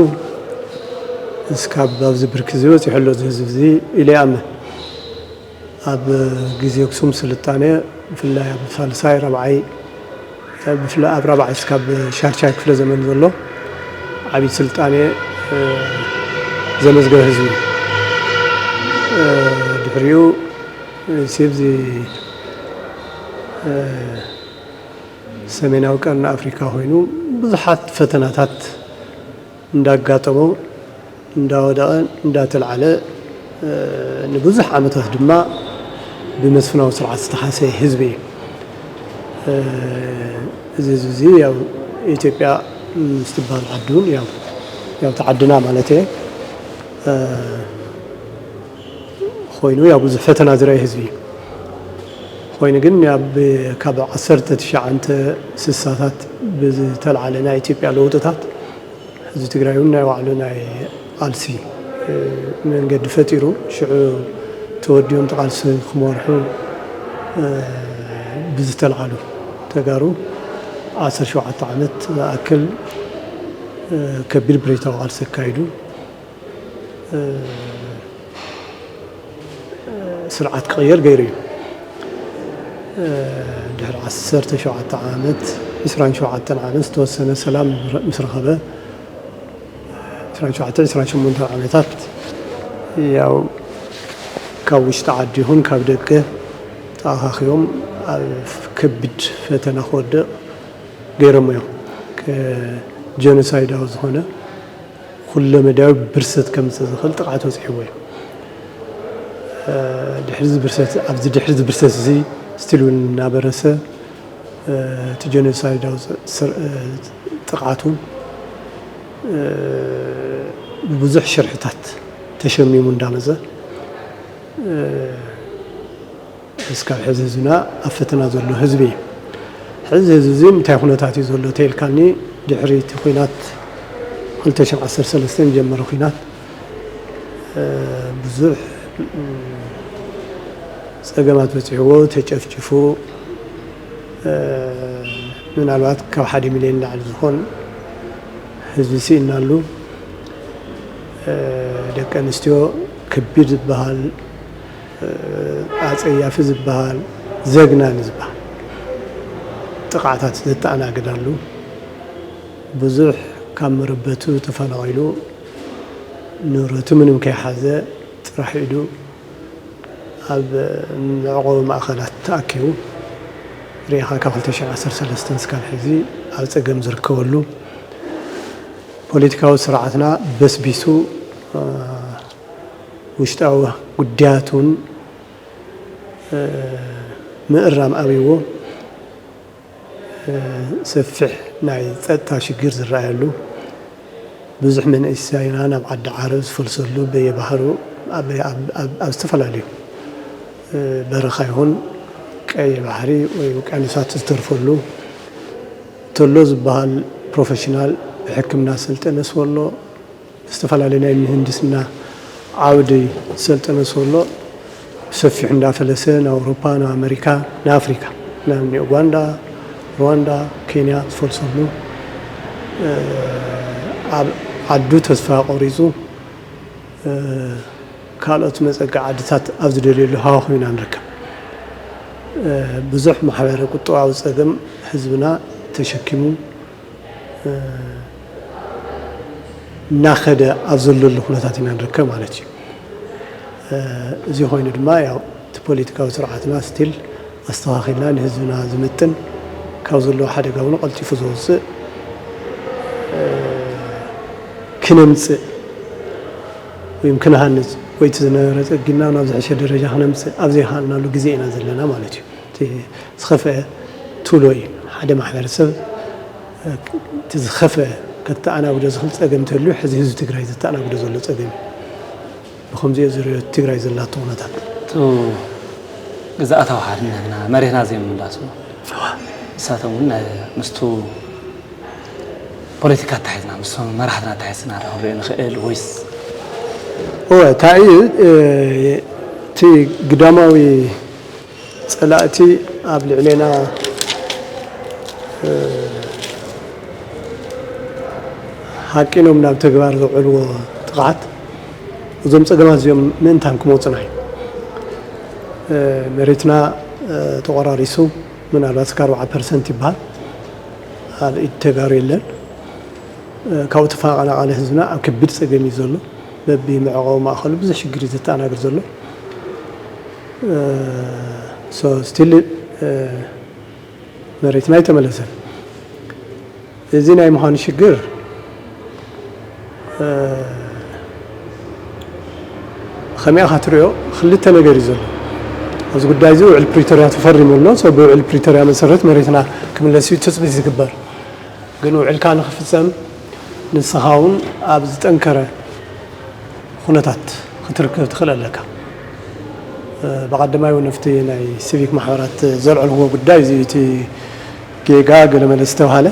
እስካብ ኣብዚ ብርኪ እዚ በፂሑ ኣሎ እዚ ህዝቢ እዚ ኢለ ይኣምን። ኣብ ግዜ ኣክሱም ስልጣነ ብፍላይ ኣብ ሳልሳይ ራብዓይ ብፍላይ ኣብ ራብዓይ እስካብ ሻድሻይ ክፍለ ዘመን ዘሎ ዓብዪ ስልጣነ ዘመዝገበ ህዝቢ እዩ። ድሕሪኡ እዚ ኣብዚ ሰሜናዊ ቀርኒ ኣፍሪካ ኮይኑ ብዙሓት ፈተናታት እንዳጋጠሞ እንዳወደቐ እንዳተልዓለ ንብዙሕ ዓመታት ድማ ብመስፍናዊ ስርዓት ዝተሃሰየ ህዝቢ እዩ። እዚ ህዝቢ እዚ ያው ኢትዮጵያ ምስ ትበሃል ዓዲ እውን ያው ያው ተዓድና ማለት እየ ኮይኑ ያው ብዙሕ ፈተና ዝረኣየ ህዝቢ እዩ። ኮይኑ ግን ካብ ዓሰርተ ትሽዓተ ስሳታት ብዝተልዓለ ናይ ኢትዮጵያ ለውጥታት ህዝቢ ትግራይ እውን ናይ ባዕሉ ናይ ቃልሲ መንገዲ ፈጢሩ ሽዑ ተወዲኦም ቃልሲ ክመርሑ ብዝተልዓሉ ተጋሩ ዓሰርተ ሸውዓተ ዓመት ዝኣክል ከቢድ ብረታዊ ቃልሲ ኣካይዱ ስርዓት ክቕየር ገይሩ እዩ። ድሕሪ ዓሰርተ ሸውዓተ ዓመት፣ ዕስራን ሸውዓተን ዓመት ዝተወሰነ ሰላም ምስ ረኸበ፣ ዕስራን ሸውዓተን ዕስራን ሸሞንተን ዓመታት ያው ካብ ውሽጢ ዓዲ ይኹን ካብ ደገ ተኣኻኺቦም ኣብ ከቢድ ፈተና ክወድቕ ገይሮሞ እዮም። ጀኖሳይዳዊ ዝኾነ ኩለመዳያዊ ብርሰት ከምፅእ ዝኽእል ጥቕዓት በፂሕዎ እዩ። ድሕሪ እዚ ብርሰት ኣብዚ ድሕሪ እዚ ብርሰት እዚ ስቲል እውን እናበረሰ እቲ ጀኖሳይዳዊ ጥቕዓት እውን ብብዙሕ ሽርሕታት ተሸሚሙ እንዳመፀ እስካብ ሕዚ ህዝብና ኣብ ፈተና ዘሎ ህዝቢ እዩ። ሕዚ ህዝቢ እዚ እንታይ ኩነታት እዩ ዘሎ ተይልካኒ ድሕሪ እቲ ኩናት ክልተ ሽሕን ዓሰርተ ሰለስተን ጀመረ ኩናት ብዙሕ ፀገማት በፂሕዎ ተጨፍጭፉ ምናልባት ካብ ሓደ ሚልዮን ላዕሊ ዝኾን ህዝቢ ስኢናሉ ደቂ ኣንስትዮ ከቢድ ዝበሃል ኣፀያፊ ዝበሃል ዘግናኒ ዝበሃል ጥቕዓታት ዘተኣናግዳሉ ብዙሕ ካብ መረበቱ ተፈናቒሉ ንብረቱ ምንም ከይሓዘ ጥራሕ ኢዱ ኣብ መዕቆቢ ማእኸላት ተኣኪቡ ርኢኻ ካብ ክልተ ሽሕን ዓሰርተ ሰለስተን እስካብ ሕዚ ኣብ ፀገም ዝርከበሉ ፖለቲካዊ ስርዓትና በስቢሱ ውሽጣዊ ጉዳያት እውን ምእራም ኣብይዎ ሰፊሕ ናይ ፀጥታ ሽግር ዝረኣየሉ ብዙሕ መንእሰይና ናብ ዓዲ ዓረብ ዝፈልሰሉ በየባህሩ ኣብ ዝተፈላለዩ በረኻ ይኹን ቀይ ባሕሪ ወይ ውቅያኖሳት ዝተርፈሉ ተሎ ዝበሃል ፕሮፌሽናል ብሕክምና ሰልጠነ ዝፈሎ ዝተፈላለዩ ናይ ምህንድስና ዓውዲ ዝሰልጠነ ዝፈሎ ብሰፊሑ እንዳፈለሰ ንኣውሮፓ ንኣመሪካ ንኣፍሪካ ናብ ኡጋንዳ ሩዋንዳ ኬንያ ዝፈልሰሉ ኣብ ዓዱ ተስፋ ቆሪፁ ካልኦት መፀጊ ዓድታት ኣብ ዝደልየሉ ሃዋህው ኢና ንርከብ። ብዙሕ ማሕበረ ቁጠባዊ ፀገም ህዝብና ተሸኪሙ እናኸደ ኣብ ዘለሉ ኩነታት ኢና ንርከብ ማለት እዩ። እዚ ኮይኑ ድማ ያው እቲ ፖለቲካዊ ስርዓትና ስቲል ኣስተኻኺልና ንህዝብና ዝምጥን ካብ ዘለዎ ሓደጋ እውን ቀልጢፉ ዘውፅእ ክነምፅእ ወይ ክንሃንፅ ወይ እቲ ዝነበረ ፀጊምና ናብ ዝሐሸ ደረጃ ክነምፅእ ኣብ ዘይከኣልናሉ ግዜ ኢና ዘለና ማለት እዩ። እቲ ዝኸፍአ ትብሎ እዩ። ሓደ ማሕበረሰብ እቲ ዝኸፍአ ከተኣናግዶ ዝኽእል ፀገም እንተልዩ ሕዚ ህዝቢ ትግራይ ዘተኣናግዶ ዘሎ ፀገም እዩ። ብኸምዚኦ ዝሪኦ ትግራይ ዘላቶ ኩነታት ግዝኣታዊ ሓድነትና መሬትና ዘይምምላሱ ንሳቶም እውን ምስቱ ፖለቲካ ኣታሒዝና ምስቶም መራሕትና ኣታሒዝና ዶ ክንሪኦ ንኽእል ወይስ እወ እንታይ እዩ እቲ ግዳማዊ ፀላእቲ ኣብ ልዕሌና ሓቂኖም ናብ ተግባር ዘውዕልዎ ጥቕዓት እዞም ፀገማት እዚኦም ምእንታን ክመፁና እዩ። መሬትና ተቆራሪሱ ምናልባት እስከ ኣርባዓ ፐርሰንት ይበሃል ኣብ ኢድ ተጋሩ የለን። ካብኡ ተፈናቐለ ህዝብና ኣብ ከቢድ ፀገም እዩ ዘሎ። በቢ መዕቆቢ ማእኸሉ ብዙሕ ሽግር እዩ ዘተኣናግድ ዘሎ። ስቲል መሬትና ኣይተመለሰን። እዚ ናይ ምዃኑ ሽግር ከመይ ኢኻ ትሪኦ? ክልተ ነገር እዩ ዘሎ ኣብዚ ጉዳይ እዚ። ውዕል ፕሪቶርያ ተፈሪሙ ኣሎ። ብውዕል ፕሪቶርያ መሰረት መሬትና ክምለስ እዩ ትፅቢት ዝግበር። ግን ውዕልካ ንክፍፀም ንስኻ እውን ኣብ ዝጠንከረ ኩነታት ክትርከብ ትኽእል ኣለካ። ብቐዳማይ እውን ኣብቲ ናይ ሲቪክ ማሕበራት ዘልዐልዎ ጉዳይ እዚ እቲ ጌጋ ገለመለ ዝተባሃለ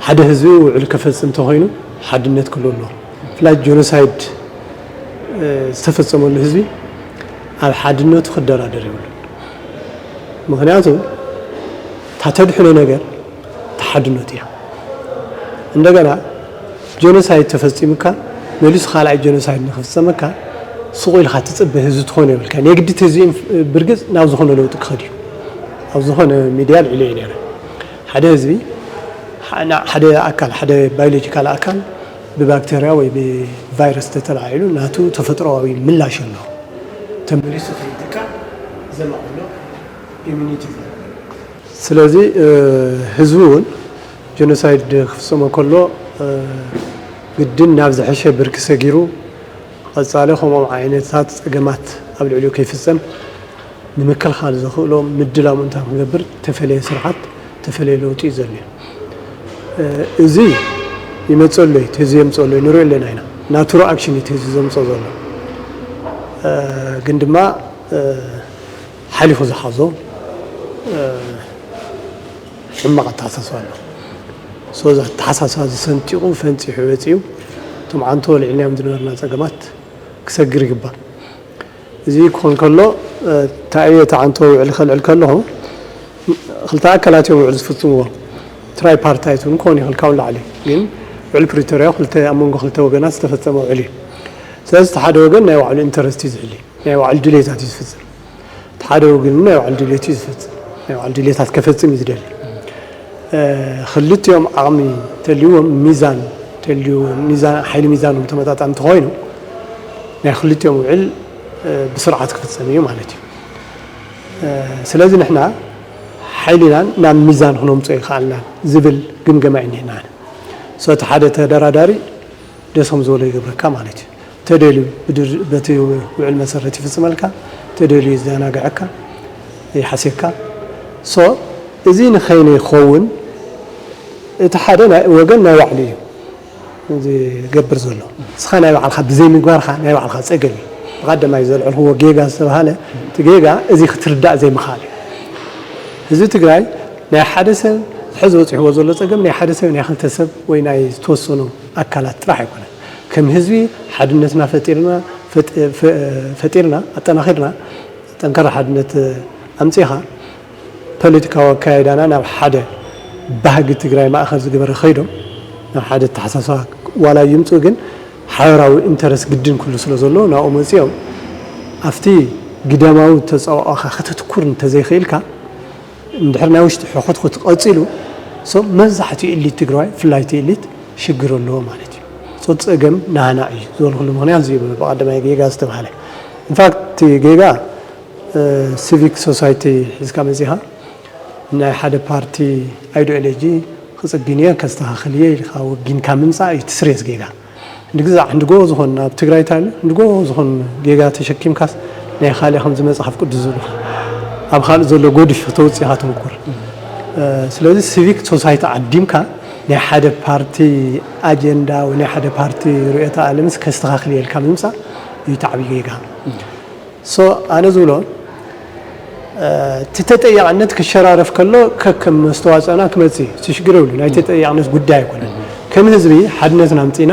ሓደ ህዝቢ ውዕል ክፈፅም እንተኾይኑ ሓድነት ክህሉ ኣለዎ። ብፍላይ ጆኖሳይድ ዝተፈፀመሉ ህዝቢ ኣብ ሓድነቱ ክደራደር የብሉን። ምኽንያቱ እታ ተድሕኖ ነገር እታ ሓድነቱ እያ። እንደገና ጆኖሳይድ ተፈፂሙካ መሊሱ ካልኣይ ጆኖሳይድ ንክፍፀመካ ስቑ ኢልካ ትፅበ ህዝቢ ትኾን የብልካ። ናይ ግድት ህዝቢ ብርግፅ ናብ ዝኾነ ለውጢ ክኸድ እዩ። ኣብ ዝኾነ ሚድያ ልዕሊ እየ ነረ ሓደ ህዝቢ ሓደ ኣካል ሓደ ባዮሎጂካል ኣካል ብባክተርያ ወይ ብቫይረስ ተተላዒሉ ናቱ ተፈጥሮዊ ምላሽ ኣሎ። ተመሊሱ ከይጥቃ ዘማዕብሎ ኢሚኒቲ። ስለዚ ህዝቢ እውን ጀኖሳይድ ክፍፀሞ ከሎ ግድን ናብ ዝሐሸ ብርኪ ሰጊሩ ቀፃሊ ከምኦም ዓይነታት ፀገማት ኣብ ልዕሊኡ ከይፍፀም ንምክልኻል ዘኽእሎ ምድላው ምእንታን ክገብር ተፈለየ ስርዓት ተፈለየ ለውጢ እዩ ዘድልዮ። እዚ ይመፀሉ እዩ፣ እቲ ህዝቢ የምፀሉ እዩ፣ ንሪኦ ኣለና ኢና። ናቱሩ ኣክሽን እዩ እቲ ህዝቢ ዘምፀኦ ዘሎ። ግን ድማ ሓሊፉ ዝሓዞ ሕማቕ ኣተሓሳስባ ኣሎ። ሶ እዚ ኣተሓሳስባ እዚ ሰንጢቑ ፈንፂሑ ወፂኡ እቶም ዓንቶ ልዕልናዮም ዝነበርና ፀገማት ክሰግር ይግባእ። እዚ ክኾን ከሎ እንታይ እዩ እቲ ዓንቶ ውዕል ከልዕል ከለኹ ክልተ ኣካላት እዮም ውዕል ዝፍፅምዎ። ትራይፓርታይት እውን ክኾን ይኽእል ካብኡ ንላዕሊ ግን ውዕል ፕሪቶርያ ክልተ ኣብ መንጎ ክልተ ወገናት ዝተፈፀመ ውዕል እዩ። ስለዚ እቲ ሓደ ወገን ናይ ባዕሉ ኢንተረስት እዩ ዝሕሊ፣ ናይ ባዕሉ ድሌታት እዩ ዝፍፅም። እቲ ሓደ ወገን ናይ ባዕሉ ድሌት እዩ ዝፍፅም፣ ናይ ባዕሉ ድሌታት ከፈፅም እዩ ዝደሊ። ክልቲኦም ዓቕሚ ተልዎም ሚዛን ተልዩ ሚዛን ሓይሊ ሚዛኖም ተመጣጣኒ እንተኾይኑ ናይ ክልቲኦም ውዕል ብስርዓት ክፍፀም እዩ ማለት እዩ። ስለዚ ንሕና ሓይሊናን ናብ ሚዛን ክነምፅኦ ይኽኣልና ዝብል ግምገማ እዩ እኒሀና። እቲ ሓደ ተደራዳሪ ደስ ከም ዝበሎ ይገብረካ ማለት እዩ። ተደልዩ በቲ ውዕል መሰረት ይፍፅመልካ፣ ተደልዩ ይዘናግዐካ፣ ይሓስየካ። ሶ እዚ ንኸይነ ይኸውን እቲ ሓደ ወገን ናይ ባዕሉ እዩ ዝገብር ዘሎ። ንስኻ ናይ ባዕልኻ ብዘይምግባርካ ናይ ባዕልኻ ፀገም እዩ። ብቐደማይ ዘልዕልክዎ ጌጋ ዝተባሃለ እቲ ጌጋ እዚ ክትርዳእ ዘይምኽኣል እዩ። ህዝቢ ትግራይ ናይ ሓደ ሰብ ሕዚ በፂሕዎ ዘሎ ፀገም ናይ ሓደ ሰብ ናይ ክልተ ሰብ ወይ ናይ ዝተወሰኑ ኣካላት ጥራሕ ኣይኮነን። ከም ህዝቢ ሓድነትና ፈጢርና ፈጢርና ኣጠናኺርና ጠንካራ ሓድነት ኣምፂኻ ፖለቲካዊ ኣካይዳና ናብ ሓደ ባህጊ ትግራይ ማእኸል ዝገበረ ከይዶም ናብ ሓደ ኣተሓሳስባ ዋላ ይምፁ ግን ሓበራዊ ኢንተረስት ግድን ክህሉ ስለ ዘለዎ ናብኡ መፂኦም ኣብቲ ግዳማዊ ተፃብኦኻ ከተትኩር እንተዘይኽኢልካ እንድሕር ናይ ውሽጢ ሕኹትኩት ቀፂሉ ሰብ መብዛሕትኡ ኢሊት ትግራዋይ ብፍላይ እቲ ኢሊት ሽግር ኣለዎ ማለት እዩ። ሶ ፀገም ናህና እዩ ዝበልኩሉ ምኽንያት እዚ እዩ ብቐዳማይ ጌጋ ዝተባህለ። ኢንፋክት እቲ ጌጋ ሲቪክ ሶሳይቲ ሒዝካ መፂኻ ናይ ሓደ ፓርቲ ኣይዲዮሎጂ ክጽግን እየ ከስተኻኽል እየ ኢልካ ወጊንካ ምምጻእ እዩ እቲ ስሬስ ጌጋ። ንግዛዕ ንጎ ዝኾን ኣብ ትግራይ ታለ ንጎ ዝኾን ጌጋ ተሸኪምካስ ናይ ካልእ ከምዚ መጽሓፍ ቅዱስ ዝብሉኻ ኣብ ካልእ ዘሎ ጎድፍ ክተውጽእ ኢኻ ትምኩር። ስለዚ ሲቪክ ሶሳይቲ ዓዲምካ ናይ ሓደ ፓርቲ ኣጀንዳ ወይ ናይ ሓደ ፓርቲ ርእዮተ ኣለምስ ከስተኻኽል እየ ኢልካ ምምጻእ እዩ እቲ ዓብዪ ጌጋ። ሶ ኣነ ዝብሎ እቲ ተጠያቕነት ክሸራረፍ ከሎ ከከም መስተዋፅኦና ክመፅእ እዩ። እቲ ሽግር የብሉ ናይ ተጠያቕነት ጉዳይ ኣይኮነን። ከም ህዝቢ ሓድነትና ኣምፂና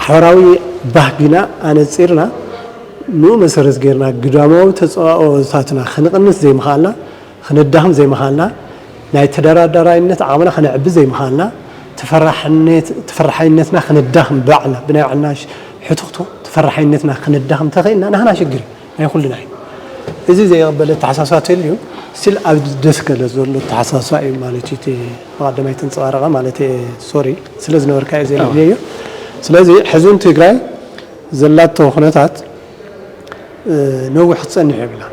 ሓበራዊ ባህጊና ኣነፂርና ንኡ መሰረት ገይርና ግዳማዊ ተፀዋኦታትና ክንቕንስ ዘይምኽኣልና ክነዳኽም ዘይምኻልና ናይ ተደራዳራይነት ዓቕምና ከነዕቢ ዘይምኻልና ተፈራሕነትና ክነዳኽም ባዕልና ብናይ ባዕልና ሕትኽቶ ተፈራሓይነትና ክነዳኽም ተኽእልና ናህና ሽግር ናይ ኩልና እዩ። እዚ ዘይቕበል ኣተሓሳስባ ተልዩ ስቲል ኣብ ደስ ገለ ዘሎ ኣተሓሳስባ እዩ ማለት እዩ። እቲ ብቐደማይ ተንፀባረቐ ማለት ሶሪ ስለ ዝነበርካ እየ ዘይለየዮ። ስለዚ ሕዚ እውን ትግራይ ዘላቶ ኩነታት ነዊሕ ክትፀንሕ የብላ።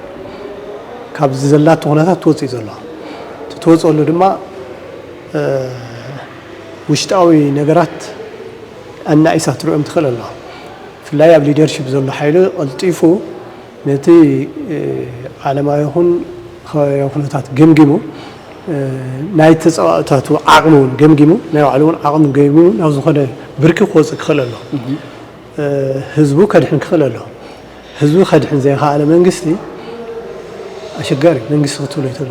ካብዚ ዘላቶ ኩነታት ትወፅእ ዘለዋ እቲ ትወፅኣሉ ድማ ውሽጣዊ ነገራት ኣናኢሳ ትርእዮም ትኽእል ኣለዋ። ብፍላይ ኣብ ሊደርሺፕ ዘሎ ሓይሊ ቀልጢፉ ነቲ ዓለማዊ ይኹን ከባቢያዊ ኩነታት ገምጊሙ ናይ ተፃባእታቱ ዓቕሚ እውን ገምጊሙ ናይ ባዕሉ እውን ዓቕሚ ገምጊሙ ናብ ዝኾነ ብርኪ ክወፅእ ክኽእል ኣለዎ። ህዝቡ ከድሕን ክኽእል ኣለዎ። ህዝቡ ከድሕን ዘይኸኣለ መንግስቲ ኣሸጋሪ መንግስቲ ክትብሎ ይትኽእል።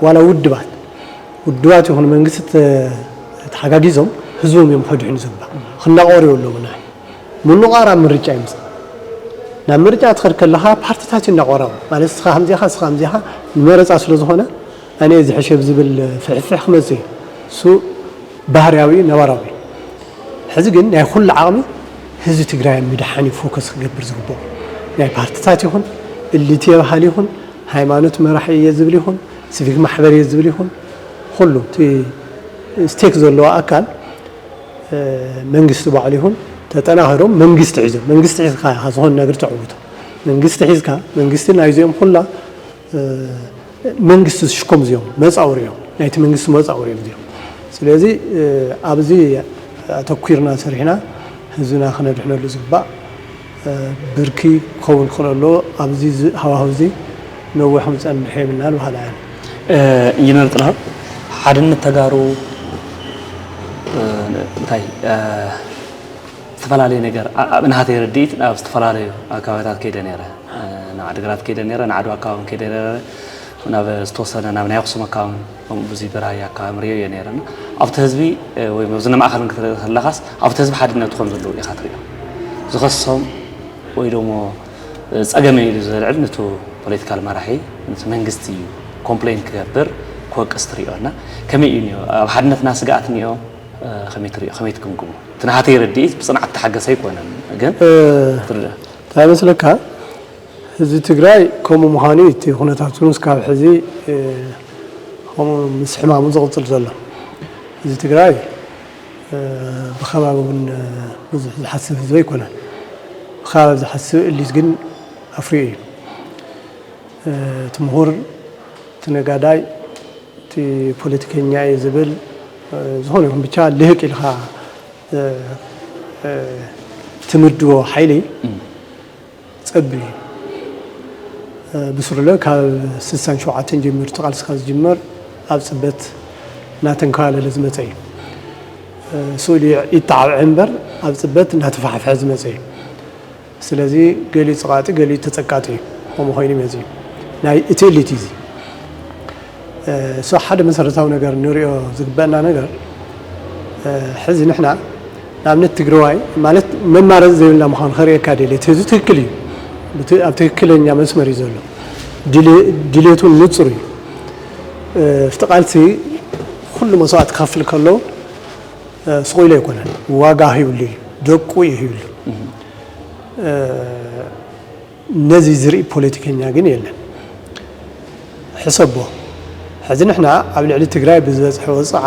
ዋላ ውድባት ውድባት ይኹን መንግስቲ ተሓጋጊዞም ህዝቦም እዮም ከድሕኑ ዝግባእ። ክናቆሩ የብሎምን። ምንቋር ኣብ ምርጫ ይምፃእ። ናብ ምርጫ ትኸድ ከለኻ ፓርትታት ይናቆራው ማለት እስኻ ከምዚኻ እስኻ ከምዚኻ ንመረፃ ስለ ዝኾነ ኣነ ዝሕሸ ብዝብል ፍሕፍሕ ክመፅእ እዩ። እሱ ባህርያዊ ነባራዊ። ሕዚ ግን ናይ ኩሉ ዓቕሚ ህዝቢ ትግራይ ምድሓን እዩ ፎከስ ክገብር ዝግብኦ። ናይ ፓርትታት ይኹን እሊት የበሃል ይኹን ሃይማኖት መራሒ እየ ዝብል ይኹን ሲቪክ ማሕበር እየ ዝብል ይኹን ኩሉ እቲ ስቴክ ዘለዎ ኣካል መንግስቲ ባዕሉ ይኹን ተጠናኸሮም መንግስቲ ሒዞም መንግስቲ ሒዝካ ዝኾነ ነገር ተዕውቶ መንግስቲ ሒዝካ መንግስቲ ናይዚኦም ኩላ መንግስቲ ዝሽኮም እዚኦም መፃውር እዮም ናይቲ መንግስቲ መፃውር እዮም እዚኦም። ስለዚ ኣብዚ ኣተኩርና ሰሪሕና ህዝብና ክነድሕነሉ ዝግባእ ብርኪ ክኸውን ክኽእል ኣለዎ። ኣብዚ ሃዋህው እዚ ነዊሕ ክንፀንሕ የብልናን በሃላ እየን። ኢንጂነር ጥላሁን ሓድነት ተጋሩ እንታይ ዝተፈላለየ ነገር ብናሃተይ ርድኢት ናብ ዝተፈላለዩ ኣካባቢታት ከይደ ነረ ናብ ዓድግራት ከይደ ነረ ንዓድዋ ኣካባቢ ከይደ ነረ ናብ ዝተወሰነ ናብ ናይ ኣክሱም ኣካባቢ ከምኡ ብዙ በራይ ኣካባቢ ሪኦ እየ ነረ ኣብቲ ህዝቢ ወይ ኣብዚ ንማእኸልን ክትርኢ ከለኻስ ኣብቲ ህዝቢ ሓድነቱ ከም ዘለዉ ኢኻ ትሪኦ ዝኸሶም ወይ ደሞ ፀገመ ኢሉ ዘልዕል ንቱ ፖለቲካል መራሒ ምስ መንግስቲ እዩ ኮምፕሌን ክገብር ክወቅስ ትሪኦ እና ከመይ እዩ ኒኦ ኣብ ሓድነትና ስግኣት ኒኦ ከመይ ትሪኦ ከመይ ትግምግሞ እቲ ናሃተይ ርድኢት ብፅንዓት ተሓገሰ ኣይኮነን ግን ትርዳ እንታይ መስለካ ህዝቢ ትግራይ ከምኡ ምዃኑ እዩ እቲ ኩነታቱ ምስ ካብ ሕዚ ከምኡ ምስ ሕማሙ ዝቕፅል ዘሎ ህዝቢ ትግራይ ብከባቢ እውን ብዙሕ ዝሓስብ ህዝቢ ኣይኮነን። ብከባቢ ዝሓስብ እሊት ግን ኣፍሪኡ እዩ። እቲ ምሁር፣ እቲ ነጋዳይ፣ እቲ ፖለቲከኛ እየ ዝብል ዝኾነ ይኹን ብቻ ልህቅ ኢልካ ትምድቦ ሓይሊ ፀቢብ እዩ። ብስሩለ ካብ ስሳን ሸውዓተን ጀሚሩ እቲ ቃልስካ ዝጅመር ኣብ ፅበት እናተንከባለለ ዝመፀ እዩ። ስእሉ ይተዓብዐ እምበር ኣብ ፅበት እናተፋሕፈሐ ዝመፀ እዩ። ስለዚ ገሊኡ ፀቃጢ ገሊኡ ተፀቃጢ እዩ። ከምኡ ኮይኑ ይመፅ እዩ። ናይ እቲ እሊት እዩ እዚ። ሶ ሓደ መሰረታዊ ነገር ንሪኦ ዝግበአና ነገር ሕዚ ንሕና ንኣብነት ትግራዋይ ማለት መማረፂ ዘይብልና ምዃኑ ከርእየካ ደልየ እቲ ህዝቢ ትክክል እዩ ኣብ ትክክለኛ መስመር እዩ ዘሎ ድሌቱን ንፁር እዩ እቲ ቃልሲ ኩሉ መስዋዕት ክኸፍል ከለዉ ስቑኢሉ ኣይኮነን ዋጋ ሂብሉ እዩ ደቁ እዩ ሂብሉ ነዚ ዝርኢ ፖለቲከኛ ግን የለን። ሕሰቦ ሕዚ ንሕና ኣብ ልዕሊ ትግራይ ብዝበፅሐ ወፅዓ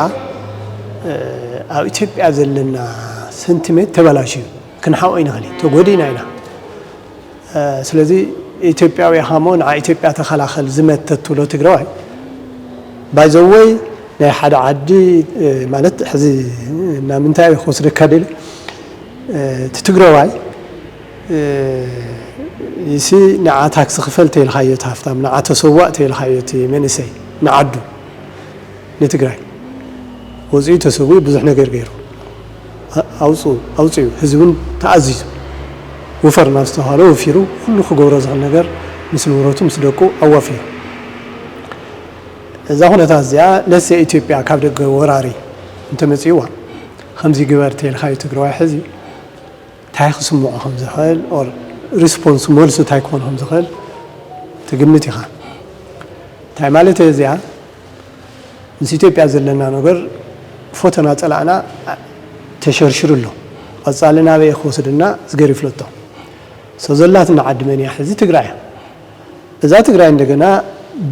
ኣብ ኢትዮጵያ ዘለና ሰንቲሜት ተበላሽዩ ክንሓቆ ይንኽእል እዩ ተጎዲእና ኢና። ስለዚ ኢትዮጵያዊ ኢኻ እሞ ንዓ ኢትዮጵያ ተኸላኸል ዝመተት ትብሎ ትግራዋይ ባይዘወይ ናይ ሓደ ዓዲ ማለት ሕዚ ናብ ምንታይ ክወስደካ ደለ እቲ ትግራዋይ ይሲ ንዓ ታክሲ ክፈል ተይልካዮ እቲ ሃፍታም ንዓ ተሰዋእ ተይልካዮ እቲ መንእሰይ ንዓዱ ንትግራይ ወፂኡ ተሰዊኡ ብዙሕ ነገር ገይሩ ኣውፅኡ ኣውፅኡ ህዝብን ተኣዚዙ ውፈር ናብ ዝተባሃለ ወፊሩ ኩሉ ክገብሮ ዝኽእል ነገር ምስ ንብረቱ ምስ ደቁ ኣዋፊሩ እዛ ኩነታት እዚኣ ለሰ ኢትዮጵያ ካብ ደገ ወራሪ እንተመፂዋ ከምዚ ግበር ተልካዮ ትግራዋይ ሕዚ እንታይ ክስምዖ ከም ዝኽእል ሪስፖንስ መልሱ እንታይ ክኾን ከም ዝኽእል ትግምት ኢኻ እንታይ ማለት እዚኣ ምስ ኢትዮጵያ ዘለና ነገር ፎቶና ፀላእና ተሸርሽሩ ኣሎ ቀፃሊ ናበይ ክወስድና ዝገር ይፍለጦ ሰዘላትና ዓዲ መን እያ ሕዚ ትግራይ እያ እዛ ትግራይ እንደገና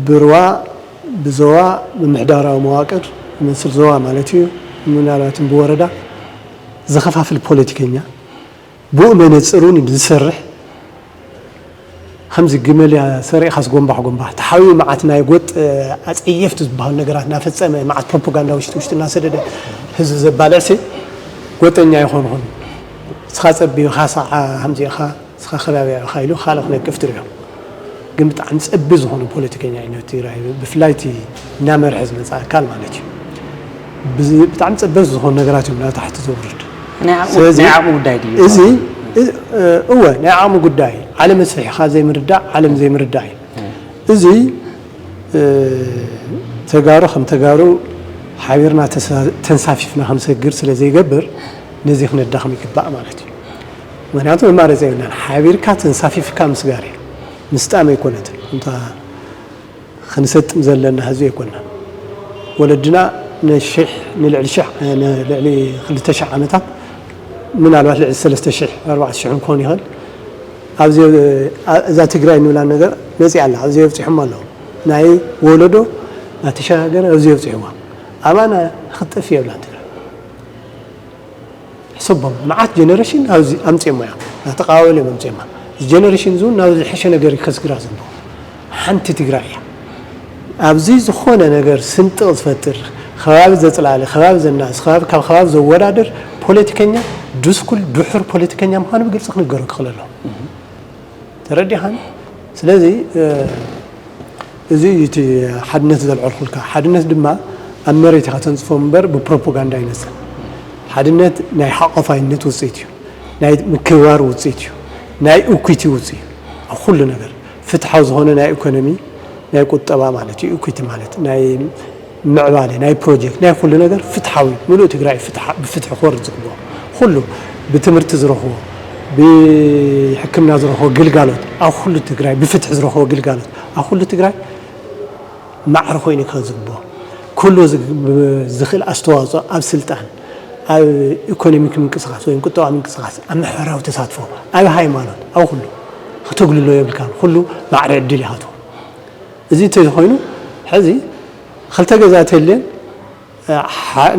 ብርዋ ብዞዋ ምምሕዳራዊ መዋቅር መስል ዞዋ ማለት እዩ ምናልባትን ብወረዳ ዝኸፋፍል ፖለቲከኛ ብኡ መነፅር እውን ዝሰርሕ ከምዚ ግመል እያ ሰሪእኻስ ጎንባሕ ጎንባሕ ተሓቢኡ መዓት ናይ ጎጥ ኣፀየፍቲ ዝበሃሉ ነገራት እናፈፀመ መዓት ፕሮፓጋንዳ ውሽጢ ውሽጢ እናሰደደ ህዝቢ ዘባልዕሲ ጎጠኛ ይኾንኹን እስኻ ፀቢኻ ሰዓ ከምዚኻ እስኻ ከባቢያ ኢኻ ኢሉ ካልእ ክነቅፍ ትሪኦ ግን ብጣዕሚ ፀቢ ዝኾነ ፖለቲከኛ እዩ ነቲ ትግራይ ብፍላይ እቲ እናመርሐ ዝመፅእ ኣካል ማለት እዩ ብጣዕሚ ፀበብቲ ዝኾኑ ነገራት እዮም ናብ ታሕቲ ዘውርድ ናይ ዓቕሙ ጉዳይ ድዩ እዚ እወ ናይ ዓቕሚ ጉዳይ ዓለም ኣስፊሕኻ ዘይምርዳእ ዓለም ዘይምርዳእ እዩ እዚ ተጋሩ ከም ተጋሩ ሓቢርና ተንሳፊፍና ክንሰግር ስለ ዘይገብር ነዚ ክነዳኽም ይግባእ ማለት እዩ ምክንያቱ መማረፂ የብልናን ሓቢርካ ተንሳፊፍካ ምስጋር እዩ ምስጣም ኣይኮነትን እንታ ክንሰጥም ዘለና ህዝቢ ኣይኮንና ወለድና ንሽሕ ንልዕሊ ሽሕ ንልዕሊ ክልተ ሽሕ ዓመታት ምናልባት ልዕሊ ሰለስተ ሽሕ ኣርባዕተ ሽሕ ክኾን ይኽእል ኣብዚ እዛ ትግራይ ንብላ ነገር መፂኣ ኣላ ኣብዚ ኣብፂሖም ኣለዉ ናይ ወለዶ እናተሸጋገረ ኣብዚ ኣብፂሕዋ ኣባና ክትጠፍ የብላን ትግራይ ሕሰቦም መዓት ጀነሬሽን ኣብዚ ኣምፅኦሞ እያ እናተቃባበሉ እዮም ኣምፅኦማ እዚ ጀነሬሽን እዚ እውን ናብ ዝሐሸ ነገር ከስግራ ዘለዎ ሓንቲ ትግራይ እያ ኣብዚ ዝኾነ ነገር ስንጥቕ ዝፈጥር ከባቢ ዘፅላለ ከባቢ ዘናእስ ከባቢ ካብ ከባቢ ዘወዳድር ፖለቲከኛ ድስኩል ድሑር ፖለቲከኛ ምዃኑ ብግልፂ ክንገሩ ክኽእል ኣለዎ ተረዲኻን ስለዚ እዚ እዩ እቲ ሓድነት ዘልዐልኩልካ ሓድነት ድማ ኣብ መሬት ኢኻ ተንፅፎ እምበር ብፕሮፓጋንዳ ኣይመፅን ሓድነት ናይ ሓቆፋይነት ውፅኢት እዩ ናይ ምክብባር ውፅኢት እዩ ናይ እኩይቲ ውፅኢት ኣብ ኩሉ ነገር ፍትሓዊ ዝኾነ ናይ ኢኮኖሚ ናይ ቁጠባ ማለት እዩ እኩይቲ ማለት ናይ ምዕባለ ናይ ፕሮጀክት ናይ ኩሉ ነገር ፍትሓዊ ሙሉእ ትግራይ ብፍትሒ ክወርድ ዝግብኦ ኩሉ ብትምህርቲ ዝረኽቦ ብሕክምና ዝረኽቦ ግልጋሎት ኣብ ኩሉ ትግራይ ብፍትሒ ዝረኽቦ ግልጋሎት ኣብ ኩሉ ትግራይ ማዕረ ኮይኑ ክኸ ዝግብኦ ኩሉ ዝኽእል ኣስተዋፅኦ ኣብ ስልጣን ኣብ ኢኮኖሚክ ምንቅስቃስ ወይ ቁጠባ ምንቅስቃስ ኣብ ማሕበራዊ ተሳትፎ ኣብ ሃይማኖት ኣብ ኩሉ ክተጉልሎ የብልካ ኩሉ ማዕረ ዕድል ይሃትዎ እዚ እንተዝኾይኑ ሕዚ ክልተ ገዛ ተልየን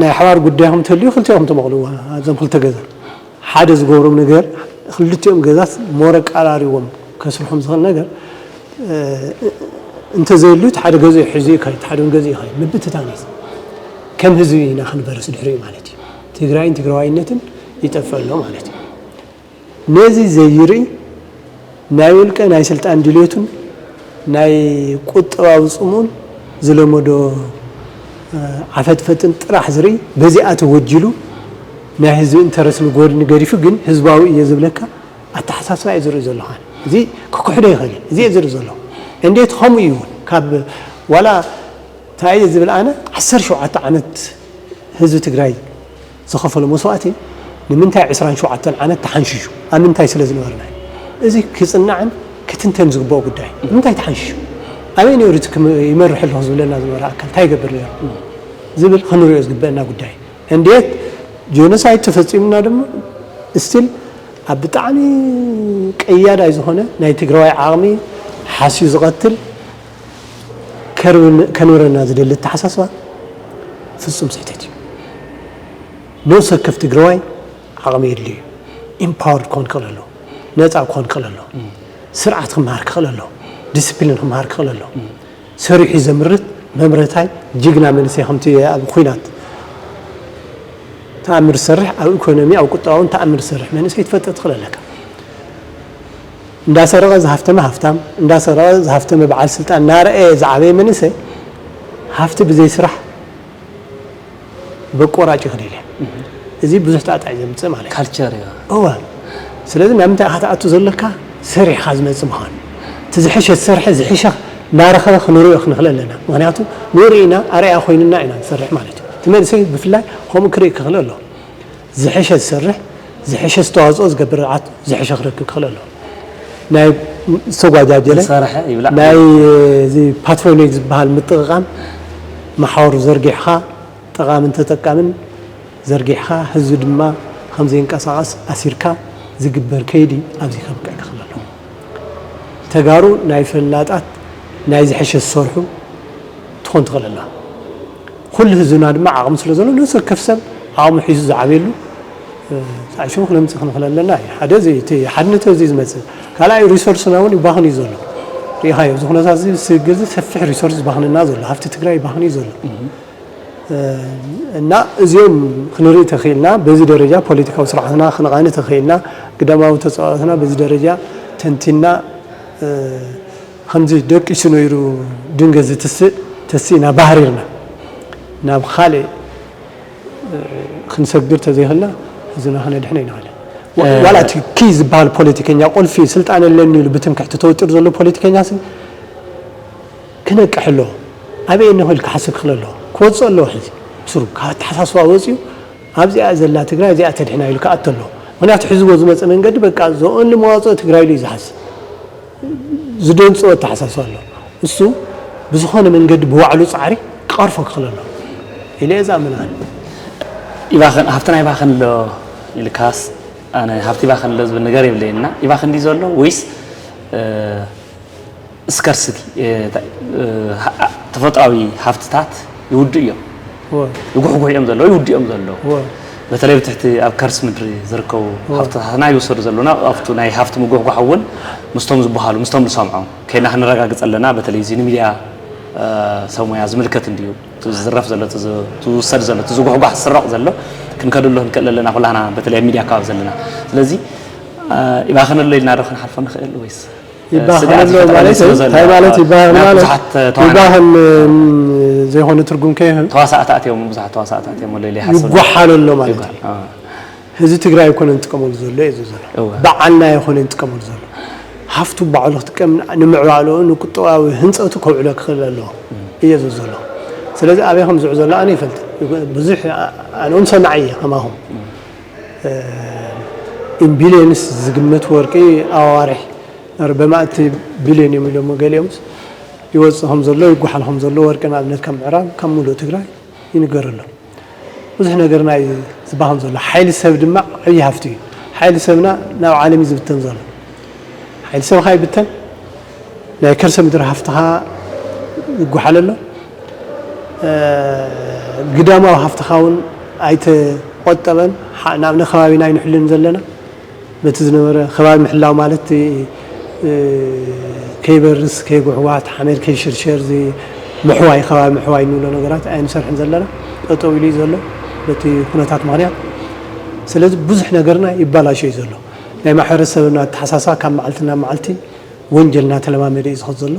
ናይ ሓባር ጉዳይኹም ተልዩ ክልቲኹም ትመቕልዋ ኣብዞም ክልተ ገዛ ሓደ ዝገብሮም ነገር ክልቲኦም ገዛት ሞረ ቀራሪዎም ከስርሖም ዝኽእል ነገር እንተዘየሉ ሓደ ገዚኡ ሕዚ ይካይድ ሓደ ገዚኡ ይካይድ ምብትታን እዩ ከም ህዝቢ ኢና ክንበርስ ድሕሪኡ ማለት እዩ ትግራይን ትግራዋይነትን ይጠፍእ ኣሎ ማለት እዩ ነዚ ዘይርኢ ናይ ውልቀ ናይ ስልጣን ድልየቱን ናይ ቁጠባዊ ፅምኡን ዝለመዶ ዓፈጥፈጥን ጥራሕ ዝርኢ በዚኣ ተወጅሉ ናይ ህዝቢ ኢንተረስ ንጎድኒ ገዲፉ ግን ህዝባዊ እየ ዝብለካ ኣተሓሳስባ እዩ ዝርኢ ዘለኹ እዚ ክክሕዶ ይኽእል እዩ እዚ እየ ዝርኢ ዘለኹ እንዴት ከምኡ እዩ እውን ካብ ዋላ እንታይ እየ ዝብል ኣነ ዓሰርተ ሸውዓተ ዓመት ህዝቢ ትግራይ ዝኸፈሎ መስዋእቲ ንምንታይ ዕስራን ሸውዓተን ዓመት ተሓንሽሹ ኣብ ምንታይ ስለ ዝነበርና እዩ እዚ ክፅናዕን ክትንተን ዝግብኦ ጉዳይ ንምንታይ ተሓንሽሹ ኣበይ ነይሩ እቲ ክም- ይመርሕ ኣለኹ ዝብለና ዝነበረ ኣካል እንታይ ይገብር ነይሩ ዝብል ክንሪኦ ዝግበአና ጉዳይ እዩ እንዴት ጆኖሳይድ ተፈፂሙና ድማ ስቲል ኣብ ብጣዕሚ ቀያዳይ ዝኾነ ናይ ትግራዋይ ዓቕሚ ሓስዩ ዝቐትል ከንብረና ዝደሊ ኣተሓሳስባ ፍፁም ስሕተት እዩ። ነብሰ ወከፍ ትግራዋይ ዓቕሚ የድልዮ እዩ። ኢምፓወርድ ክኾን ክኽእል ኣለዎ። ነፃ ክኾን ክኽእል ኣለዎ። ስርዓት ክመሃር ክኽእል ኣለዎ። ዲስፕሊን ክመሃር ክኽእል ኣለዎ። ሰሪሑ ዘምርት መምረታይ ጅግና መንእሰይ ከምቲ ኣብ ኹናት ተኣምር ዝሰርሕ ኣብ ኢኮኖሚ ኣብ ቁጠባውን ተኣምር ዝሰርሕ መንእሰይ ትፈጥር ትኽእል ኣለካ። እንዳሰረቐ ዝሃፍተመ ሃፍታም እንዳሰረቐ ዝሃፍተመ በዓል ስልጣን እናረኣየ ዝዓበየ መንእሰይ ሃፍቲ ብዘይ ስራሕ በቆራጭ ይኽእል እየ። እዚ ብዙሕ ጣጣ እዩ ዘምፅእ ማለት እዩ። ካልቸር እዩ። እወ። ስለዚ ናብ ምንታይ ኢኻ ትኣቱ ዘለካ? ሰሪሕኻ ዝመፅእ ምዃኑ። እቲ ዝሕሸ ዝሰርሐ ዝሕሸ እናረኸበ ክንሪኦ ክንኽእል ኣለና። ምክንያቱ ንርኢ ኢና ኣርኣያ ኮይኑና ኢና ንሰርሕ ማለት እዩ። እቲ መንእሰይ ብፍላይ ከምኡ ክርኢ ክኽእል ኣለዎ። ዝሕሸ ዝሰርሕ ዝሕሸ ዝተዋፅኦ ዝገብር ርዓት ዝሕሸ ክረክብ ክኽእል ኣለዎ። ናይ ዝተጓጃጀለ ዝሰርሐ ይብላዕ። ናይ እዚ ፓትሮኔጅ ዝበሃል ምጥቕቓም መሓወሩ ዘርጊሕኻ ጠቓምን ተጠቃምን ዘርጊሕካ ህዝቢ ድማ ከም ዘይንቀሳቐስ ኣሲርካ ዝግበር ከይዲ ኣብዚ ከብቅዕ ክኽእል ኣለዎ። ተጋሩ ናይ ፈላጣት ናይ ዝሐሸ ዝሰርሑ ትኾን ትኽእል ኣላ። ኩሉ ህዝብና ድማ ዓቕሚ ስለ ዘሎ ነፍሲ ወከፍ ሰብ ዓቕሙ ሒዙ ዝዓብየሉ ፃዕሽሙ ክነምፅእ ክንኽእል ኣለና እዩ። ሓደ እዚ እቲ ሓድነት እዚ ዝመፅእ ካልኣይ ሪሶርስና እውን ይባኽን እዩ ዘሎ። ሪኢኻዮ እዚ ኩነታት እዚ ስግግር እዚ ሰፊሕ ሪሶርስ ዝባኽንና ዘሎ ሃፍቲ ትግራይ ይባኽን እዩ ዘሎ። እና እዚኦም ክንርኢ ተኽኢልና በዚ ደረጃ ፖለቲካዊ ስርዓትና ክንቓኒ ተኽኢልና ግዳማዊ ተፃዋትና በዚ ደረጃ ተንቲና ከምዚ ደቂሱ ነይሩ ድንገት ዝትስእ ተስኢና ባህሪርና ናብ ካልእ ክንሰግር ተዘይኽልና ህዝብና ክነድሕነ ይንኽእል። ዋላ እቲ ኪ ዝበሃል ፖለቲከኛ ቁልፊ ስልጣን ኣለኒ ኢሉ ብትምክሕቲ ተወጢሩ ዘሎ ፖለቲከኛ ሲ ክነቅሕ ኣለዎ። ኣበይ እኒሆ ኢሉ ክሓስብ ክኽእል ኣለዎ። ክወፅእ ኣለዎ። ሕዚ ስሩ ካብ ኣተሓሳስባ ወፂኡ ኣብዚኣ ዘላ ትግራይ እዚኣ ተድሕና ኢሉ ክኣቱ ኣለዎ። ምክንያቱ ሒዝዎ ዝመፀ መንገዲ በቃ ዘኦን ልመዋፅኦ ትግራይ ኢሉ እዩ ዝሓስብ። ዝደንፅኦ ኣተሓሳስባ ኣሎ። እሱ ብዝኾነ መንገዲ ብባዕሉ ፃዕሪ ክቐርፎ ክኽእል ኣለዎ ኢለ እየ ዝኣምን ኣነ። ይባኽን ሃፍትና ይባኽን ኣሎ ኢልካስ ኣነ ሃፍቲ ይባኽን ኣሎ ዝብል ነገር የብለይና። ይባኽን ድዩ ዘሎ ወይስ ስከርስቲ ተፈጥሯዊ ሃፍትታት ይውድኡ እዮም። ይጉሕጉሑ እዮም ዘለዉ ይውድኡ እዮም ዘለዉ። በተለይ ብትሕቲ ኣብ ከርሲ ምድሪ ዝርከቡ ሃፍትታትና ይውሰዱ ዘለዉና ኣብቱ ናይ ሃፍቲ ምጉሕጓሕ እውን ምስቶም ዝበሃሉ ምስቶም ንሰምዖም ከይና ክንረጋግፅ ኣለና። በተለይ እዚ ንሚድያ ሰብ ሞያ ዝምልከት እንድዩ ዝዝረፍ ዘሎ ዝውሰድ ዘሎ ዝጉሕጓሕ ዝስረቕ ዘሎ ክንከደሉ ክንክእል ኣለና ኩላና በተለይ ኣብ ሚድያ ኣከባቢ ዘለና። ስለዚ ይባኸነሎ ኢልና ዶ ክንሓልፎ ንኽእል ወይስ ይባኸነሎ ማለት እንታይ ማለት ይባኸን ማለት ይባኸን ዘይኮነ ትርጉም ከይህብ ተዋሳእቲ ኣትዮም ብዙሓት ተዋሳእቲ ኣትዮም ኣሎ ኢለ ይሓስብ ይጓሓል ኣሎ ማለት እዩ። ህዚ ትግራይ ኣይኮነ ንጥቀመሉ ዘሎ እዩ ዘሎ በዓልና ኣይኮነ ንጥቀመሉ ዘሎ ሃፍቱ ባዕሉ ክጥቀም ንምዕባሉ ንቁጠባዊ ህንፀቱ ከውዕሎ ክኽእል ኣለዎ እየ ዝብል ዘሎ። ስለዚ ኣበይ ከም ዝውዕ ዘሎ ኣነ ይፈልጥ ብዙሕ ኣነውን ሰማዒ እየ ከማኹም ኢን ቢልዮንስ ዝግመት ወርቂ ኣዋርሕ በማእቲ ቢልዮን እዮም ኢሎም ገሊኦምስ ይወፅእ ከም ዘሎ ይጓሓል ከም ዘሎ ወርቂ ንኣብነት ካብ ምዕራብ ካብ ሙሉእ ትግራይ ይንገር ኣሎ። ብዙሕ ነገርና እዩ ዝባኽን ዘሎ። ሓይሊ ሰብ ድማ ዓብዪ ሃፍቲ እዩ። ሓይሊ ሰብና ናብ ዓለም እዩ ዝብተን ዘሎ። ሓይሊ ሰብኻ ይብተን፣ ናይ ከርሰ ምድሪ ሃፍትኻ ይጓሓል ኣሎ። ግዳማዊ ሃፍትኻ እውን ኣይተቆጠበን። ንኣብነት ከባቢና ኣይንሕልን ዘለና። በቲ ዝነበረ ከባቢ ምሕላው ማለት ከይበርስ ከይጉሕጓት ሓመድ ከይሽርሸር ምሕዋይ ከባቢ ምሕዋይ እንብሎ ነገራት ኣይንሰርሕን ዘለና ጠጠው ኢሉ እዩ ዘሎ በቲ ኩነታት ምክንያት። ስለዚ ብዙሕ ነገርና ይባላሾ እዩ ዘሎ። ናይ ማሕበረሰብና ኣተሓሳስባ ካብ መዓልቲ ናብ መዓልቲ ወንጀል እናተለማመደ እዩ ዝኸድ ዘሎ።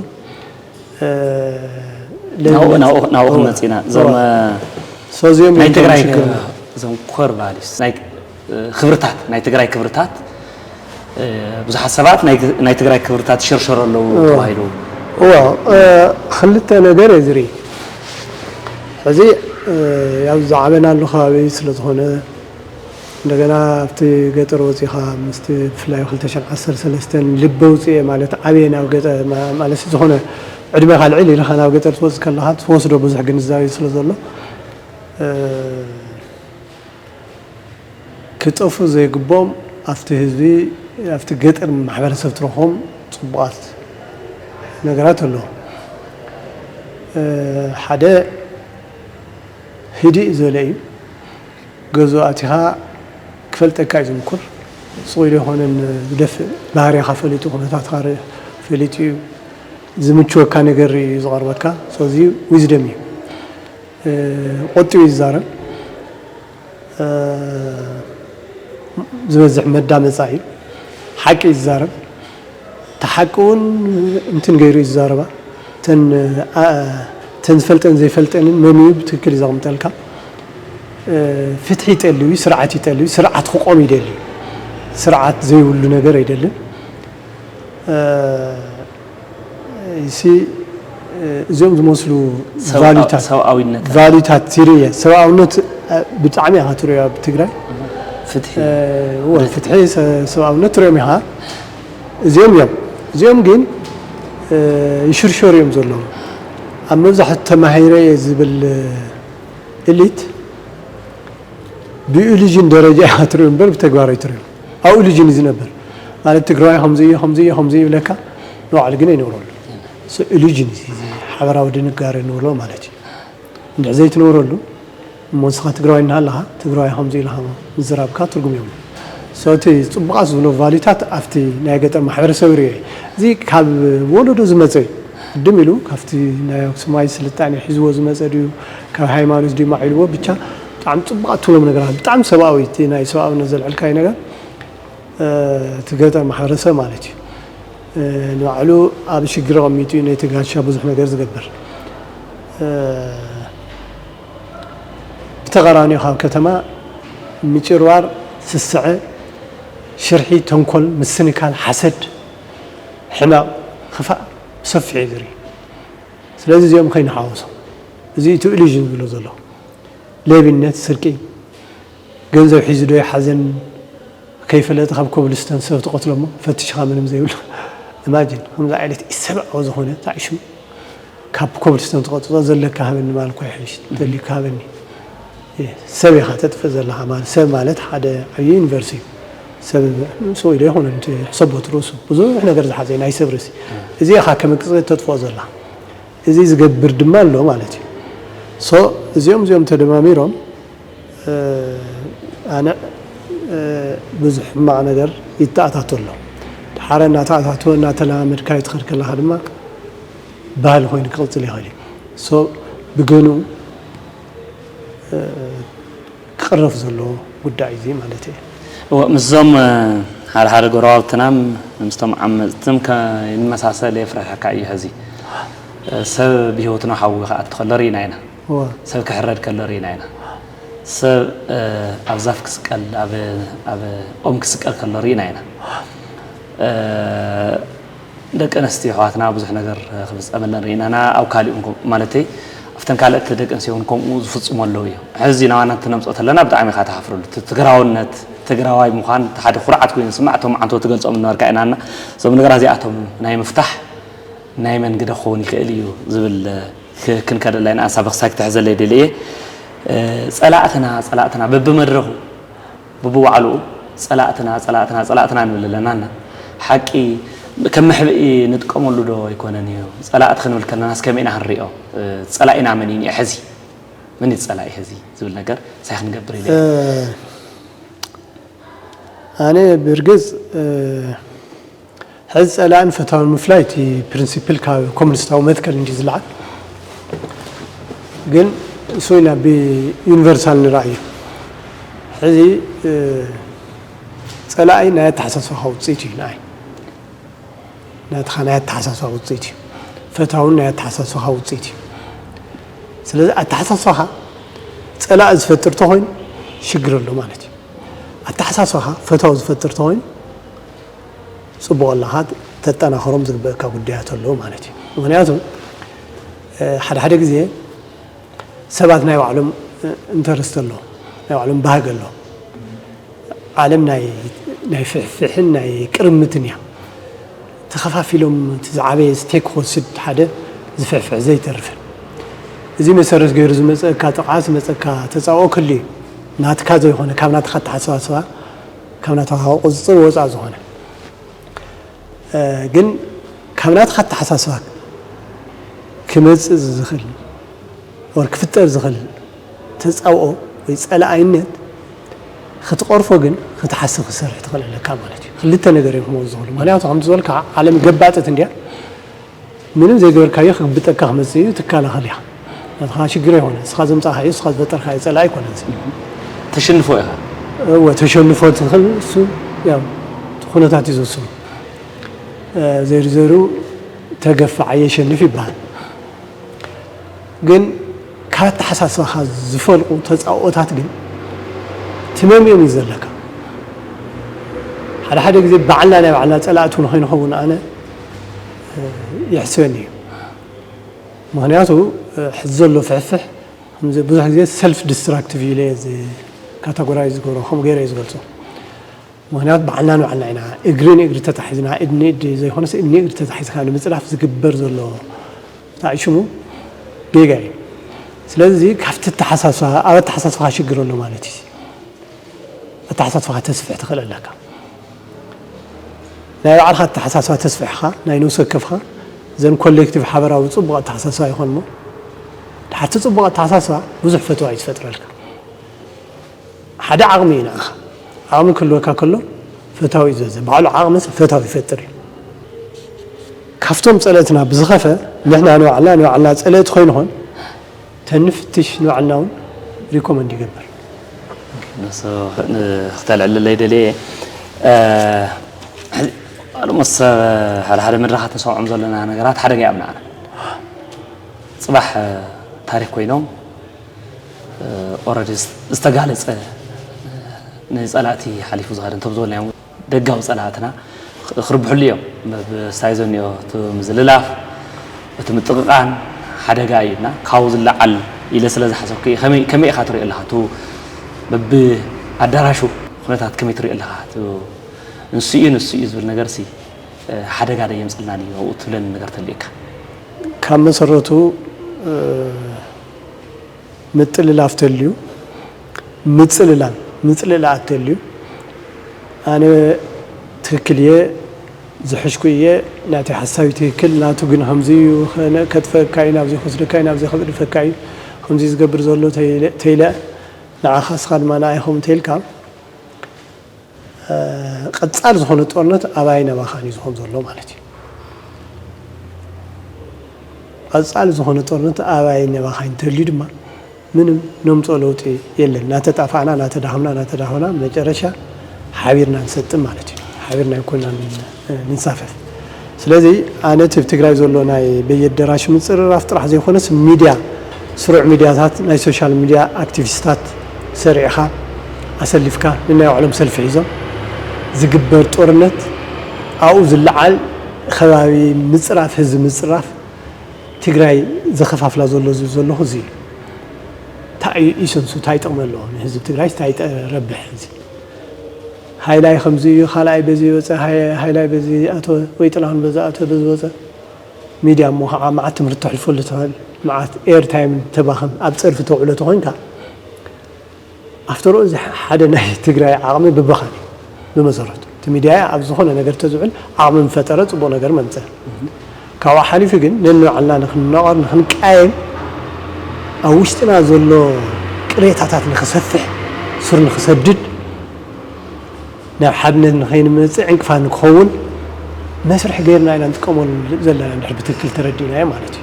ናብኡ ክንመፅእ ኢና። እዞም ናይ ትግራይ እዞም ኮር ቫሊስ ናይ ክብርታት ናይ ትግራይ ክብርታት ብዙሓት ሰባት ናይ ትግራይ ክብርታት ይሽርሸሩ ኣለዉ ተባሂሉ። እዋ ክልተ ነገር እየ ዝርኢ። ሕዚ ያው ዝዓበናሉ ከባቢ ስለ ዝኾነ እንደገና ኣብቲ ገጠር ወፂኻ ምስቲ ብፍላይ ክልተ ሽሕን ዓሰርተ ሰለስተን ልቢ ኣውፅኤ ማለት ዓብየ ናብ ገጠር ማለት ዝኾነ ዕድሜኻ ልዕል ኢልኻ ናብ ገጠር ትወፅእ ከለኻ ትወስዶ ብዙሕ ግንዛቤ ስለ ዘሎ ክጠፍኡ ዘይግብኦም ኣብቲ ህዝቢ ኣብቲ ገጠር ማሕበረሰብ ትረኽቦም ፅቡቓት ነገራት ኣለዉ። ሓደ ህድእ ዝበለ እዩ። ገዝኡ ኣቲኻ ክፈልጠካ እዩ ዝምኩር። ስቕ ኢሉ ኣይኮነን ዝደፍእ፣ ባህሪኻ ፈሊጡ፣ ኩነታትካ ር- ፈሊጡ እዩ። ዝምችወካ ነገር እዩ ዝቐርበካ። ስለዚ ዊዝደም እዩ። እ፣ ቆጢቡ እዩ ዝዛረብ። እ፣ ዝበዝሕ መዳመጻ እዩ። ሓቂ እዩ ዝዛረብ። እቲ ሓቂ እውን እንትን ገይሩ እዩ ዝዛረባ። እተን፣ ኣ-፣ እተን ዝፈልጠን ዘይፈልጠንን መን እዩ ብትክክል እዩ ዘቕምጠልካ። እ፣ ፍትሒ ይጠልዩ፣ ስርዓት ይጠልዩ፣ ስርዓት ክቆም ይደልዩ። ስርዓት ዘይብሉ ነገር ኣይደልን። እ፣ እሲ፣ እ፣ እዚኦም ዝመስሉ ሰብኣ-፣ ቫሉታት፣ ሰብኣዊነት። ቫሉታት ትርኢ፣ ሰብኣውነት፣ እ፣ ብጣዕሚ ኢኻ ትሪኦ ኣብ ትግራይ። ፍትሒ። እ፣ እወ፣ ፍትሒ፣ ሰ-፣ ሰብኣውነት ትሪኦም ኢኻ። እዚኦም እዮም። እዚኦም ግን፣ እ፣ ይሽርሸሩ እዮም ዘለዉ። ኣብ መብዛሕትኡ ተማሂረ እየ ዝብል፣ እ፣ ኤሊት ብኢሉዥን ደረጃ ኢኻ ትሪኦ እምበር ብተግባር ኣይትሪኦ። ኣብ ኢሉዥን እዩ ዝነብር። ማለት ትግራዋይ ከምዚ እዩ፣ ከምዚ እዩ፣ ከምዚ እዩ ይብለካ፣ ንባዕሉ ግን ኣይነብረሉ። ሶ ኢሉዥን እዩ፣ እዚ ሓበራዊ ድንጋረ ንብሎ ማለት እዩ። እንድሕር ዘይትነብረሉ፣ እሞ ንስኻ ትግራዋይ እናሃለኻ፣ ትግራዋይ ከምዚ ኢልካ ምዝራብካ ትርጉም የብሉን። ሶ እቲ ጽቡቓት ዝብሎ ቫሉታት ኣብቲ ናይ ገጠር ማሕበረሰብ ይርእዮ እየ። እዚ ካብ ወለዶ ዝመጸ እዩ። ቅድም ኢሉ ካብቲ ናይ ኣክሱማይ ስልጣኔ ሒዝዎ ዝመጸ ድዩ፣ ካብ ሃይማኖት ድዩ ማዕብልዎ፣ ብቻ ብጣዕሚ ጽቡቓት ትብሎም ነገራት፣ ብጣዕሚ ሰብኣዊ፣ እቲ ናይ ሰብኣውነት ዘልዐልካዮ ነገር፣ እ፣ እቲ ገጠር ማሕበረሰብ ማለት እዩ። እ፣ ንባዕሉ ኣብ ሽግር ኣቐሚጡ እዩ ነቲ ጋሻ ብዙሕ ነገር ዝገብር። እ፣ ብተቓራኒኡ ካብ ከተማ ምጭርባር፣ ስስዐ፣ ሽርሒ፣ ተንኮል፣ ምስንካል፣ ሓሰድ፣ ሕመቕ፣ ክፋእ ብሰፊሑ እዩ ዝርኢ። ስለዚ እዚኦም ከይንሓወሶም። እዚ እቲ ኢሉዥን ዝብሎ ዘሎ። ሌብነት፣ ስርቂ፣ ገንዘብ ሒዙ ዶ ይሓዘን ከይፈለጠ ካብ ኮብልስቶን ሰብ ትቐትሎ እሞ ፈትሽኻ ምንም ዘይብሉ። ኢማጂን፣ ከምዚ ዓይነት ኢሰብኣዊ ዝኾነ ጣዕሹ ካብ ኮብልስቶን ትቐጥጦ፣ ዘለካ ሃበኒ ማለት እኮ ይሕይሽ፣ ደሊካ ሃበኒ። እ፣ ሰብ ኢኻ ተጥፍእ ዘለኻ ማለት፣ ሰብ ማለት ሓደ ዓብዪ ዩኒቨርስ እዩ። ሰብ ንሱ ኢሉ ኣይኮነን፣ እቲ ሕሰቦት ርእሱ ብዙሕ ነገር ዝሓዘ እዩ፣ ናይ ሰብ ርእሲ። እዚ ኢኻ ከም ቅጽበት ተጥፍኦ ዘላ። እዚ ዝገብር ድማ ኣሎ ማለት እዩ። ሶ እዚኦም እዚኦም ተደማሚሮም፣ እ፣ ኣነ፣ እ፣ ብዙሕ ሕማቕ ነገር ይተኣታቶ ኣሎ። ድሓረ እናተኣታተወ እናተለማመድካዮ ትኸድ ከለኻ ድማ ባህሊ ኮይኑ ክቕጽል ይኽእል እዩ። ሶ ብገንኡ፣ እ፣ ክቕረፍ ዘለዎ ጉዳይ እዚ ማለት እዩ። እወ፣ ምስዞም፣ እ፣ ሓደ ሓደ ጎረባብትና ምስቶም ዓመጽትን ከ-፣ ይመሳሰል የፍርሐካ እዩ። ሕዚ፣ እ፣ ሰብ ብህይወትና ሓዊ ክኣቱ ከሎ ርኢና ኢና። እወ። ሰብ ክሕረድ ከሎ ርኢና ኢና። ሰብ፣ እ፣ ኣብ ዛፍ ክስቀል፣ ኣብ፣ ኣብ ኦም ክስቀል ከሎ ርኢና ኢና። እ፣ ደቂ ኣንስትዮ ኣሕዋትና ብዙሕ ነገር ክፍጸመለን ርኢና ኢና። ኣብ ካሊእ እውን ከም-፣ ማለተይ ኣብተን ካልኦት ደቂ ኣንስትዮ እውን ከምኡ ዝፍጽሙ ኣለዉ እዮም። ሕዚ ናባና እንትነምጽኦ ተለና ብጣዕሚ ኢኻ ትሓፍረሉ። እቲ ትግራውነት፣ ትግራዋይ ምዃን እቲ ሓደ ኩርዓት ኮይኑ ዝስማዕ፣ እቶም ዓንተው ትገልጾም ነበርካ ኢና እና እዞም ነገራት እዚኣቶም ናይ ምፍታሕ ናይ መን ግደ ክኸውን ይኽእል እዩ ዝብል ክ-፣ ክንከደላ ኢና። ኣንሳብ ክሳይ ክትሕዘለይ ደልየ። እ፣ ጸላእትና፣ ጸላእትና በብመድረኹ፣ በብባዕሉ ጸላእትና፣ ጸላእትና፣ ጸላእትና ንብል ኣለና እና። ሓቂ ከም መሕብኢ ንጥቀመሉ ዶ ኣይኮነን እዩ? ጸላእቲ ክንብል ከለናስ ከመይ ኢና ክንሪኦ? እ፣ ጸላኢና መን እዩ እኒኦ ሕዚ? መን እዩ ጸላኢ ሕዚ ዝብል ነገር ሳይ ክንገብር ኢለ። እ፣ ኣነ ብርግጽ፣ እ፣ ሕዚ ጸላእን ፈታውን ምፍላይ እቲ ፕሪንሲፕል ካብ ኮሙኒስታዊ መትከል እንዲ ዝለዓል። ግን እሱ ኢና ብዩኒቨርሳል ንረኣዩ። ሕዚ፣ እ፣ ጸላኢ ናይ ኣተሓሳስባኻ ውጽኢት እዩ ንኣይ። ናትኻ ናይ ኣተሓሳስባ ውጽኢት እዩ። ፈታውን ናይ ኣተሓሳስባኻ ውጽኢት እዩ። ስለዚ ኣተሓሳስባኻ ጸላኢ ዝፈጥር ተኾይኑ ሽግር ኣሎ ማለት እዩ። ኣተሓሳስባኻ ፈታዊ ዝፈጥር ተኾይኑ ጽቡቕ ኣለኻ፣ ተጠናኽሮም ዝግበእካ ጉዳያት ኣለዉ ማለት እዩ። ምኽንያቱ፣ እ፣ ሓደ ሓደ ግዜ ሰባት ናይ ባዕሎም፣ እ፣ ኢንተረስት ኣለዎም፣ ናይ ባዕሎም ባህጊ ኣለዎም። ዓለም ናይ፣ ናይ ፍሕፍሕን ናይ ቅርምትን እያ። ተኸፋፊሎም እቲ ዝዓበየ ስቴክ ክወስድ ሓደ ዝፍሕፍሕ ዘይተርፍን። እዚ መሰረት ገይሩ ዝመፀካ ጥቕዓት፣ ዝመፀካ ተፃብኦ ክህሉ እዩ። ናትካ ዘይኮነ፣ ካብ ናትካ ኣተሓሳስባ፣ ካብ ናትካ ቁፅፅር ወፃእ ዝኾነ። እ፣ ግን ካብ ናትካ ኣተሓሳስባ ክመጽእ ዝኽእል ወር ክፍጠር ዝኽእል ተጻብኦ ወይ ጸላኣይነት ክትቐርፎ ግን፣ ክትሓስብ ክትሰርሕ ትኽእል ኣለካ ማለት እዩ። ክልተ ነገር እዮም ክመፁ ዝኽእሉ። ምክንያቱ ከምቲ ዝበልካ ዓለም ገባጥት እንድያ፣ ምንም ዘይገበርካዮ ክግብጠካ ክመፅእ እዩ፣ ትከላኸል ኢኻ። ናትኻ ሽግር ኣይኮነ፣ ንስኻ ዘምፃእካዮ ንስኻ ዝፈጠርካዮ ፀላኢ ኣይኮነን። ተሸንፎ ኢኻ። እወ ተሸንፎ ትኽእል፣ እሱ ያው እቲ ኩነታት እዩ ዝውስኑ። ዘይርዘሩ ተገፋዕ የሸንፍ ይበሃል። ግን ካብ ኣተሓሳስባኻ ዝፈልቁ ተፃብኦታት ግን ትመምዮም እዩ ዘለካ። ሓደ ሓደ ግዜ ባዕልና ናይ ባዕልና ፀላእቲ ንኸይንኸውን ኣነ ይሕስበኒ እዩ። ምክንያቱ ሕዚ ዘሎ ፍሕፍሕ ብዙሕ ግዜ ሰልፍ ዲስትራክቲቭ ኢለ ካተጎራይዝ ዝገብሮ ከምኡ ገይረ እዩ ዝገልፆ። ምክንያቱ ባዕልና ንባዕልና ኢና እግሪ ንእግሪ ተታሒዝና፣ እድ ንእድ ዘይኮነስ እድ ንእግሪ ተታሒዝካ ንምፅላፍ ዝግበር ዘሎ እንታይ ሽሙ ጌጋ እዩ። ስለዚ ካብቲ ኣተሓሳስባ ኣብ ኣተሓሳስባኻ ሽግር ኣሎ ማለት እዩ። ኣተሓሳስባኻ ተስፍሕ ትኽእል ኣለካ። ናይ ባዕልኻ ኣተሓሳስባ ተስፍሕኻ ናይ ነብሲ ወከፍካ ዘን ኮሌክቲቭ ሓበራዊ ፅቡቕ ኣተሓሳስባ ይኾን እሞ ድሓርቲ ፅቡቕ ኣተሓሳስባ ብዙሕ ፈተዋ እዩ ዝፈጥረልካ። ሓደ ዓቕሚ እዩ ንኣኻ። ዓቕሚ ክህልወካ ከሎ ፈታዊ እዩ ዝበዝሕ። ባዕሉ ዓቕሚ ሰብ ፈታዊ ይፈጥር እዩ። ካብቶም ፀለእትና ብዝኸፈ ንሕና ንባዕልና ንባዕልና ፀለእቲ ኮይንኾን ተንፍትሽ ንባዕልና እውን ሪኮመንድ ይገብር። ንሱ ክተልዕልለይ ደልየ ኣልሞስ ሓደ ሓደ መድረኻት ንሰምዖም ዘለና ነገራት ሓደጋ እዮም ንዓና። ፅባሕ ታሪክ ኮይኖም ኦረዲ ዝተጋለፀ ንፀላእቲ ሓሊፉ ዝኸደ እንቶም ዝበልናዮም ደጋዊ ፀላእትና ክርብሕሉ እዮም። ብስታይ ዘኒኦ እቲ ምዝልላፍ እቲ ምጥቕቓን ሓደጋ እዩ እና ካብኡ ዝለዓል ኢለ ስለ ዝሓሰብኩ እዩ። ከመይ ኢኻ ትሪኦ ኣለኻ? እቲ በቢ ኣዳራሹ ኩነታት ከመይ ትሪኦ ኣለኻ? እቲ ንሱ እዩ ንሱ እዩ ዝብል ነገር ሲ ሓደጋ ዶ የምፅእልና እዩ ኣብኡ ትብለኒ ነገር ተልእካ? ካብ መሰረቱ ምጥልላፍ ተልዩ ምፅልላል ምፅልላኣት ተልዩ ኣነ ትክክል እየ ዝሕሽኩ እየ ናተይ ሓሳብ እዩ ትክክል ናቱ ግን ከምዚ እዩ ከጥፈካ እዩ ናብዚ ክወስደካ እዩ ናብዚ ከፅድፈካ እዩ ከምዚ ዝገብር ዘሎ ተይለ ንዓኻ እስኻ ድማ ንዓይ ከምኡ ተይልካ ቀፃል ዝኾነ ጦርነት ኣባይን ኣባኻን እዩ ዝኾን ዘሎ ማለት እዩ። ቀፃል ዝኾነ ጦርነት ኣባይን ኣባኻን እንተልዩ ድማ ምንም ነምፅኦ ለውጢ የለን። እናተጣፋእና እናተዳኸምና እናተዳኸምና መጨረሻ ሓቢርና ንሰጥም ማለት እዩ። ሓቢርና ኣይኮናን ንንሳፈፍ። ስለዚ ኣነ እቲ ኣብ ትግራይ ዘሎ ናይ በየደራሽ ምፅርራፍ ጥራሕ ዘይኮነስ ሚድያ ስሩዕ ሚድያታት ናይ ሶሻል ሚድያ ኣክቲቪስታት ሰሪዕኻ ኣሰሊፍካ ንናይ ባዕሎም ሰልፊ ሒዞም ዝግበር ጦርነት ኣብኡ ዝለዓል ከባቢ ምፅራፍ ህዝቢ ምፅራፍ ትግራይ ዘኸፋፍላ ዘሎ ዝብል ዘለኹ እዚ እዩ። እንታይ እዩ ኢሰንሱ እንታይ ጥቕሚ ኣለዎ ንህዝቢ ትግራይ እንታይ ይረብሕ እዚ ሃይላይ ከምዚ እዩ ካልኣይ በዚ ይወፀ ሃይላይ በዚ ኣተወ ወይ ጥላሁን በዚ ኣተወ በዚ ወፀ ሚድያ እሞ ከዓ መዓት ትምህርቲ ተሕልፈሉ ትኽእል መዓት ኤር ታይም ተባኽን ኣብ ፀርፊ ተውዕሎ ተኾይንካ ኣፍተሮ እዚ ሓደ ናይ ትግራይ ዓቕሚ ብበኻን እዩ ብመሰረቱ እቲ ሚድያ ኣብ ዝኾነ ነገር ተዝውዕል ዓቕሚ ምፈጠረ ፅቡቕ ነገር መምፀ ካብኡ ሓሊፉ ግን ነንባዕልና ንክንነቐር ንክንቃየም ኣብ ውሽጥና ዘሎ ቅሬታታት ንክሰፍሕ ሱር ንክሰድድ ናብ ሓድነት ንኸይንመፅእ ዕንቅፋት ንክኸውን መስርሒ ገይርና ኢና ንጥቀመሉ ዘለና እንድሕር ብትክክል ተረዲእናዮ ማለት እዩ።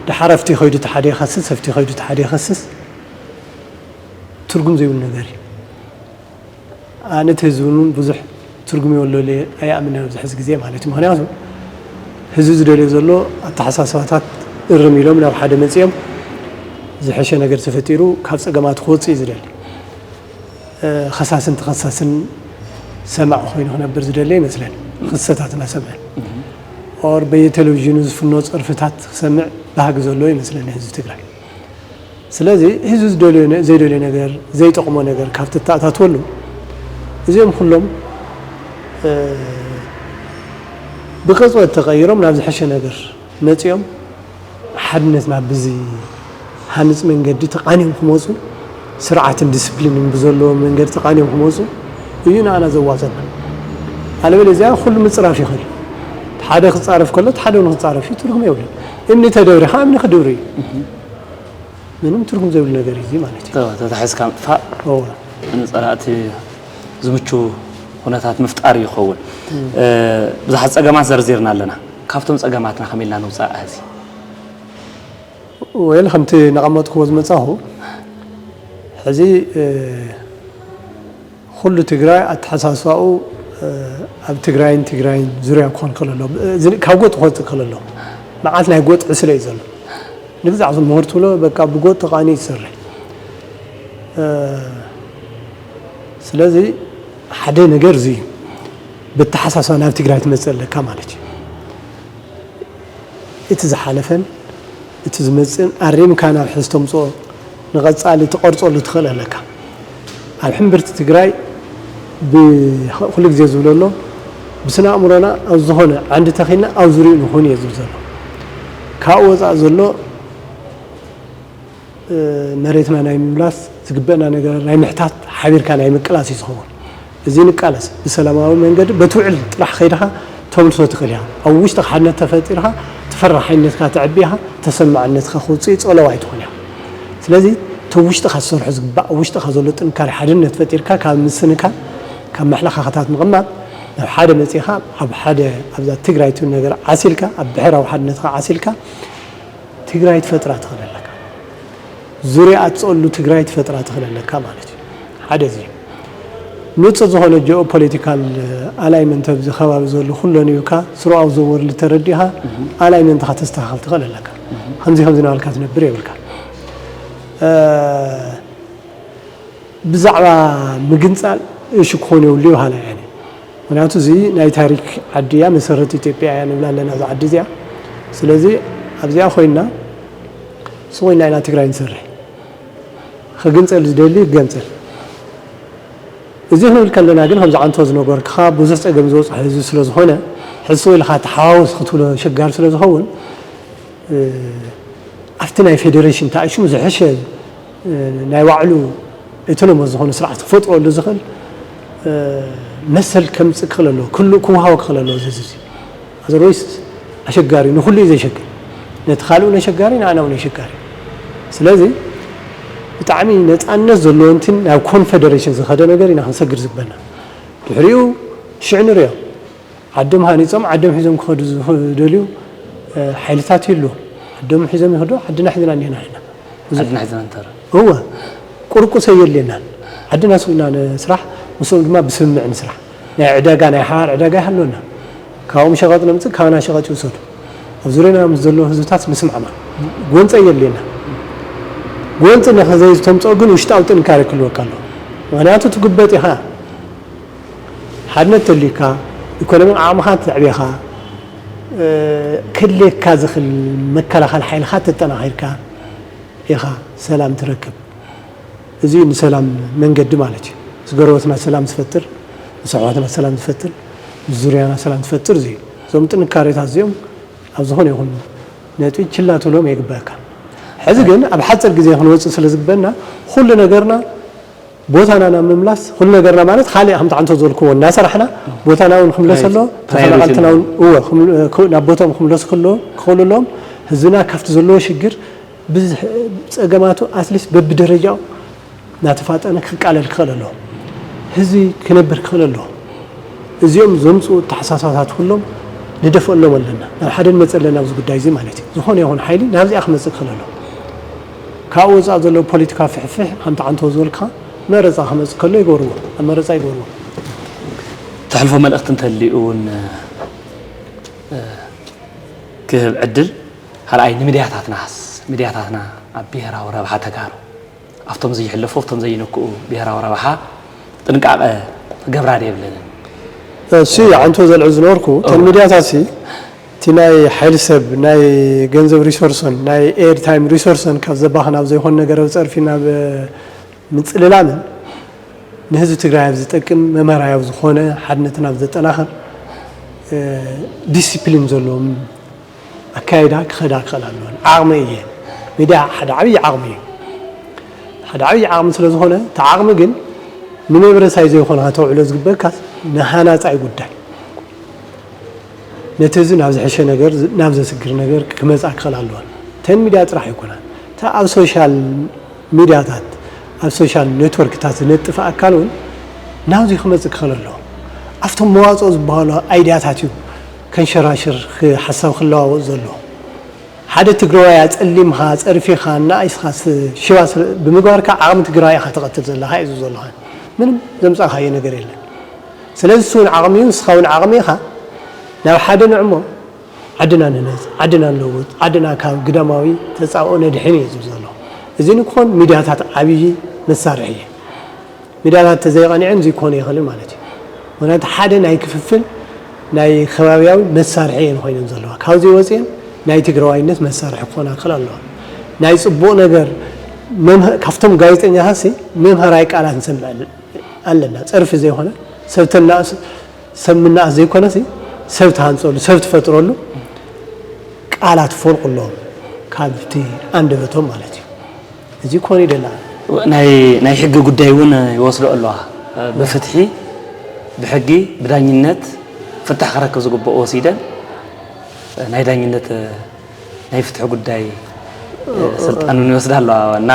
ድሓር ኣብቲ ከይዱ እቲ ሓደ ይኸስስ ኣብቲ ከይዱ እቲ ሓደ ይኸስስ ትርጉም ዘይብሉ ነገር እዩ። ኣነ እቲ ህዝቢ እውን ብዙሕ ትርጉም የብሎ ኣይኣምንን ኣብዚ ሕዚ ግዜ ማለት እዩ። ምክንያቱ ህዝቢ ዝደልዮ ዘሎ ኣተሓሳስባታት እርም ኢሎም ናብ ሓደ መፅኦም ዝሐሸ ነገር ተፈጢሩ ካብ ፀገማቱ ክወፅእ እዩ ዝደሊ። ከሳስን ተኸሳስን ሰማዕ ኮይኑ ክነብር ዝደሊ ይመስለኒ። ክሰታት እናሰምዐ ኦር በየቴሌቪዥኑ ዝፍኖ ፀርፍታት ክሰምዕ ባህጊ ዘሎ ይመስለኒ ህዝቢ ትግራይ። ስለዚ ህዝቢ ዝደልዮ ዘይደልዮ ነገር ዘይጠቕሞ ነገር ካብ ትተኣታትወሉ እዚኦም ኩሎም ብቅፅበት ተቐይሮም ናብ ዝሐሸ ነገር መፂኦም ሓድነትና ብዚ ሃንፅ መንገዲ ተቓንዮም ክመፁ ስርዓትን ዲስፕሊንን ብዘለዎ መንገዲ ተቓንዮም ክመፁ እዩ ንኣና ዘዋፀና። ኣለበለዚያ ኩሉ ምፅራፍ ይኽእል ሓደ ክፃረፍ ከሎ ሓደ ንክፃረፍ እዩ ትርጉም የብሉን። እምኒ ተደብሪኻ እምኒ ክድብሪ እዩ። ምንም ትርጉም ዘይብሉ ነገር እዩ ማለት እዩ። ተታሒዝካ ምጥፋእ ንፀላእቲ ዝምቹ ኩነታት ምፍጣር ይኸውን። ብዙሓት ጸገማት ዘርዚርና ኣለና። ካብቶም ጸገማትና ከመይ ኢልና ንውጻእ? ሕዚ ወይል ከምቲ ነቐመጥክዎ ዝመጻኹ ሕዚ ኩሉ ትግራይ ኣተሓሳስባኡ ኣብ ትግራይን ትግራይን ዙርያ ክኾን ከለሎ ካብ ጎጥ ክወፅእ ከለሎ መዓት ናይ ጎጥ ዕስለ እዩ ዘሎ። ንግዛዕ ምሁር ትብሎ በቃ ብጎጥ ተቃኒ ይሰርሕ። ስለዚ ሓደ ነገር እዚ እዩ። ብተሓሳስባ ናብ ትግራይ ትመፅእ ኣለካ ማለት እዩ። እቲ ዝሓለፈን እቲ ዝመፅእን ኣሪምካ ናብ ሕዚ ተምፅኦ ንቐፃሊ ትቐርፀሉ ትኽእል ኣለካ። ኣብ ሕምብርቲ ትግራይ ኩሉ ግዜ ዝብሎ ኣሎ ብስነ ኣእምሮና ኣብ ዝኾነ ዓንዲ ተኺልና ኣብ ዙሪኡ ንኹን እየ ዝብል ዘሎ። ካብኡ ወፃእ ዘሎ መሬትና ናይ ምምላስ ዝግበአና ነገር ናይ ምሕታት ሓቢርካ ናይ ምቅላስ እዩ ዝኸውን። እዚ ንቃለስ ብሰላማዊ መንገዲ በቲ ውዕል ጥራሕ ከይድኻ ተምልሶ ትኽእል ኢኻ። ኣብ ውሽጥኻ ሓድነት ተፈጢርካ ተፈራሓይነትካ ተዕቢ ኢኻ፣ ተሰማዕነትካ ክውፅእ ፀለዋ ኣይትኾን ኢኻ። ስለዚ እቲ ውሽጥኻ ዝሰርሖ ዝግባእ ኣብ ውሽጥኻ ዘሎ ጥንካሬ ሓድነት ፈጢርካ ካብ ምስንካል ካብ መሕለኻኽታት ምቕማጥ ናብ ሓደ መፂኻ ኣብ ሓደ ኣብዛ ትግራይ ትብል ነገር ዓሲልካ ኣብ ብሕራዊ ሓድነትካ ዓሲልካ ትግራይ ትፈጥራ ትኽእል ኣለካ። ዙርያ ኣትፀሉ ትግራይ ትፈጥራ ትኽእል ኣለካ ማለት እዩ። ሓደ እዚ ንፁር ዝኾነ ጂኦፖለቲካል ኣላይመንት ኣብዚ ከባቢ ዘሎ ኩለን እዩካ ስርዓዊ ዘወርሊ ተረዲኻ ኣላይመንትኻ ተስተኻኸል ትኽእል ኣለካ። ከምዚ ከምዚ ናበልካ ትነብር የብልካ። ብዛዕባ ምግንፃል እሹ ክኾን የብሉ ይበሃል ኣነ። ምክንያቱ እዚ ናይ ታሪክ ዓዲ እያ፣ መሰረት ኢትዮጵያ እያ ንብላ ኣለና እዛ ዓዲ እዚኣ። ስለዚ ኣብዚኣ ኮይና ሱቕ ኢልና ኢና ትግራይ ንሰርሕ። ክግንፀል ዝደሊ ይገንፀል። እዚ ክንብል ከለና ግን ከምዚ ዓንቶ ዝነገርክኻ ብዙሕ ፀገም ዝበፅሖ ህዝቢ ስለዝኾነ ሕዚ ሱቕ ኢልካ ተሓዋወስ ክትብሎ ኣሸጋሪ ስለዝኸውን ኣብቲ ናይ ፌደሬሽን ተኣሽሙ ዝሐሸ ናይ ባዕሉ እተለመ ዝኾነ ስርዓት ክፈጥረሉ ዝኽእል መሰል ከምፅእ ክኽእል ኣለዎ፣ ክህሉ ክወሃቦ ክኽእል ኣለዎ። እዚ እዚ ኣዘርወይስ ኣሸጋሪ ንኹሉ እዩ ዘሸግር፣ ነቲ ካልኡ ነሸጋሪ ንኣና እውን ኣሸጋሪ። ስለዚ ብጣዕሚ ነፃነት ዘለዎ እንትን ናብ ኮንፌደሬሽን ዝኸደ ነገር ኢና ክንሰግር ዝግበና። ድሕሪኡ ሽዕ ንሪኦ። ዓዶም ሃኒፆም ዓዶም ሒዞም ክኸዱ ዝደልዩ ሓይልታት ይህልዉ። ዓዶም ሒዞም ይኸዱ፣ ዓድና ሒዝና እኒና ኢና። ብዙሕ ዓድና ሒዝና እንተረ እወ ቁርቁሰ የድልየናን። ዓድና ስብና ንስራሕ፣ ምስኦም ድማ ብስምምዕ ንስራሕ። ናይ ዕዳጋ ናይ ሓባር ዕዳጋ ይሃልወና። ካብኦም ሸቐጥ ነምፅእ፣ ካባና ሸቐጥ ይውሰዱ። ኣብ ዙርያና ምስ ዘለዉ ህዝብታት ንስማዕማዕ። ጎንፀ የድልየና። ጎንፂ ንኸዘይተምፅኦ ግን ውሽጣዊ ጥንካሬ ክህልወካ ኣለዎ። ምክንያቱ ትጉበጥ ኢኻ። ሓድነት ተልዩካ ኢኮኖሚ ዓቕምኻ ተዕቢኻ ከድልየካ ዝኽእል መከላኸል ሓይልኻ ተጠናኺርካ ኢኻ ሰላም ትረክብ። እዚ ንሰላም መንገዲ ማለት እዩ። ምስ ጎረበትና ሰላም ዝፈጥር፣ ምስ ኣሕዋትና ሰላም ዝፈጥር፣ ምስ ዙርያና ሰላም ዝፈጥር እዚ እዩ። እዞም ጥንካሬታት እዚኦም ኣብ ዝኾነ ይኹን ነጥቢ ችላ ትብሎም የግበአካ። ሕዚ ግን ኣብ ሓፂር ግዜ ክንወፅእ ስለ ዝግበና ኩሉ ነገርና ቦታና ናብ ምምላስ ኩሉ ነገርና ማለት ካልእ ከምቲ ዓንቶ ዝበልክዎ እናሰራሕና ቦታና እውን ክምለስ ኣሎ ተፈናቐልትና እውን እወ ናብ ቦታኦም ክምለሱ ክኽእሉ ኣለዎም። ህዝብና ካብቲ ዘለዎ ሽግር ፀገማቱ ኣትሊስት በብደረጃኡ እናተፋጠነ ክቃለል ክኽእል ኣለዎ። ህዝቢ ክነብር ክኽእል ኣለዎ። እዚኦም ዘምፅኡ ኣተሓሳስባታት ኩሎም ንደፍኦም ኣለና፣ ናብ ሓደ ንመፅእ ኣለና ኣብዚ ጉዳይ እዚ ማለት እዩ። ዝኾነ ይኹን ሓይሊ ናብዚኣ ክመፅእ ክኽእል ኣለዎ። ካብኡ ወፃእ ዘሎ ፖለቲካ ፍሕፍሕ ከምቲ ዓንቶ ዝበልካ መረፃ ክመፅእ ከሎ ይገብርዎ፣ ኣብ መረፃ ይገብርዎ። ተሕልፎ መልእኽቲ እንተልዩ እውን ክህብ ዕድል ካልኣይ ንሚድያታትናስ ሚድያታትና ኣብ ብሄራዊ ረብሓ ተጋሩ ኣብቶም ዘይሕለፉ ኣብቶም ዘይነክኡ ብሄራዊ ረብሓ ጥንቃቐ ክገብራ ዶ የብለንን? እሱ ዓንቶ ዘልዕል ዝነበርኩ እተን ሚድያታት ሲ እቲ ናይ ሓይሊ ሰብ ናይ ገንዘብ ሪሶርሶን ናይ ኤር ታይም ሪሶርሶን ካብ ዘባኽን ኣብ ዘይኮን ነገር ኣብ ፀርፊ ናብ ምፅልላምን ንህዝቢ ትግራይ ኣብ ዝጠቅም መመራያዊ ዝኾነ ሓድነትና ኣብ ዘጠናኽር ዲሲፕሊን ዘለዎም ኣካይዳ ክኸዳ ክኽእል ኣለወን። ዓቕሚ እየ ሚድያ ሓደ ዓብዪ ዓቕሚ እዩ። ሓደ ዓብዪ ዓቕሚ ስለ ዝኾነ እቲ ዓቕሚ ግን ንመብረሳይ ዘይኮነ ከተውዕሎ ዝግበርካስ ንሃናፃይ ጉዳይ ነቲ ህዝቢ ናብ ዝሐሸ ነገር ናብ ዘስግር ነገር ክመፃ ክኽእል ኣለወን። ተን ሚድያ ጥራሕ ኣይኮናን እታ ኣብ ሶሻል ሚድያታት ኣብ ሶሻል ኔትወርክታት ዝነጥፍ ኣካል እውን ናብዚ ክመጽእ ክኽእል ኣለዎ። ኣብቶም መዋጽኦ ዝበሃሉ ኣይድያታት እዩ ከንሸራሽር፣ ሓሳብ ክለዋወጥ ዘለዎ። ሓደ ትግራዋይ ኣጸሊምኻ፣ ጸርፊኻ፣ እናኣይስኻ፣ ስ-፣ ሽባ ስለ-፣ ብምግባርካ ዓቕሚ ትግራዋይ ኢኻ ትቐትል ዘለኻ እዩ ዝብሎ ዘለኻ። ምንም ዘምጻእካዮ ነገር የለን። ስለዚ እሱ እውን ዓቕሚ እዩ፣ ንስኻ እውን ዓቕሚ ኢኻ። ናብ ሓደ ንዕሞ፣ ዓድና ንህነጽ፣ ዓድና ንለውጥ፣ ዓድና ካብ ግዳማዊ ተጻብኦ ነድሕን እዩ ዝብል ዘሎ። እዚ ንክኾን ሚድያታት ዓብዪ መሳርሒ እዩ። ሚድያታት ተዘይቐኒዐን ዘይኮነ ይኽእል ማለት እዩ። ምኽንያቱ ሓደ ናይ ክፍፍል ናይ ከባብያዊ መሳርሒ እየን ኮይነን ዘለዋ። ካብዚ ወፂአን ናይ ትግራዋይነት መሳርሒ ክኾና ክኽእል ኣለዋ። ናይ ፅቡቕ ነገር መምህ-፣ ካብቶም ጋዜጠኛታትሲ መምሃራይ ቃላት ንሰምዕ ኣለና። ፀርፊ ዘይኮነ ሰብ ተናእስ-፣ ሰብ ምናእስ ዘይኮነሲ ሰብ ትሃንፀሉ፣ ሰብ ትፈጥረሉ ቃላት ፈልቁ ኣለዎም ካብቲ ኣንደበቶም ማለት እዩ። እዚ ኮነ ይደላ። ናይ፣ ናይ ሕጊ ጉዳይ እውን ይወስዶ ኣለዋ። ብፍትሒ፣ ብሕጊ፣ ብዳኝነት ፍታሕ ክረክብ ዝግብኦ ወሲደን ናይ ዳኝነት፣ ናይ ፍትሒ ጉዳይ ስልጣን እውን ይወስዳ ኣለዋ። እና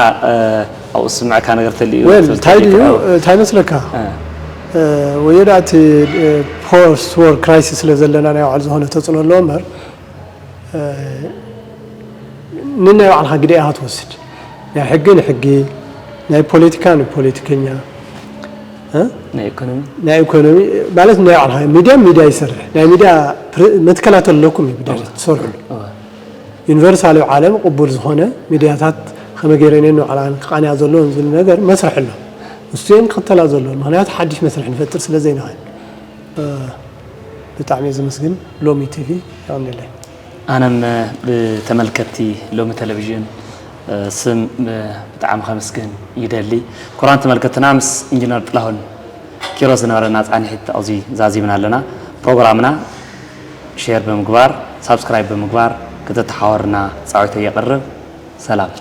ኣብኡ ዝስምዐካ ነገር ተልዩ ወል፣ ትምህርቲ እንታይ ድዩ፣ ይቀርብ። እንታይ መስለካ? እ። ወየዳ እቲ ፖስት ወር ክራይሲስ ስለ ዘለና ናይ ባዕሉ ዝኾነ ተጽዕኖ ኣለዎ እምበር፣ እ፣ ንናይ ባዕልኻ ግደ ኢኻ ትወስድ። ናይ ሕጊ ንሕጊ፣ ናይ ፖለቲካ ንፖለቲከኛ፣ እ? ናይ ኢኮኖሚ? ናይ ኢኮኖሚ ማለት ናይ ባዕልኻ ሚድያ፣ ሚድያ ይሰርሕ። ናይ ሚድያ ፕረ-፣ መትከላት ኣለኩም እዩ ብድሕሪ ትሰርሕሉ። እወ። ዩኒቨርሳል ኣብ ዓለም ቅቡል ዝኾነ ሚድያታት ከመይ ገይረን እየን ንባዕላን ክቃንያ ዘለዎን ዝብል ነገር መስርሕ ኣሎ። ንሱ እየን ክኽተላ ዘለዎን። ምኽንያቱ ሓድሽ መስርሕ ንፈጥር ስለ ዘይንኽእል። እ፣ ብጣዕሚ እየ ዘመስግን ሎሚ ቲቪ። የቐንየለይ። ኣነም ብተመልከትቲ ሎሚ ቴሌቪዥን ስም ብጣዕሚ ከመስግን ይደሊ። ክቡራን ተመልከትና ምስ ኢንጂነር ጥላሁን ኪሮስ ዝነበረና ጻንሒት ኣብዚ ዛዚምና ኣለና። ፕሮግራምና ሼር ብምግባር፣ ሳብስክራይብ ብምግባር ክትተሓወርና ጻዊተ የቕርብ። ሰላም።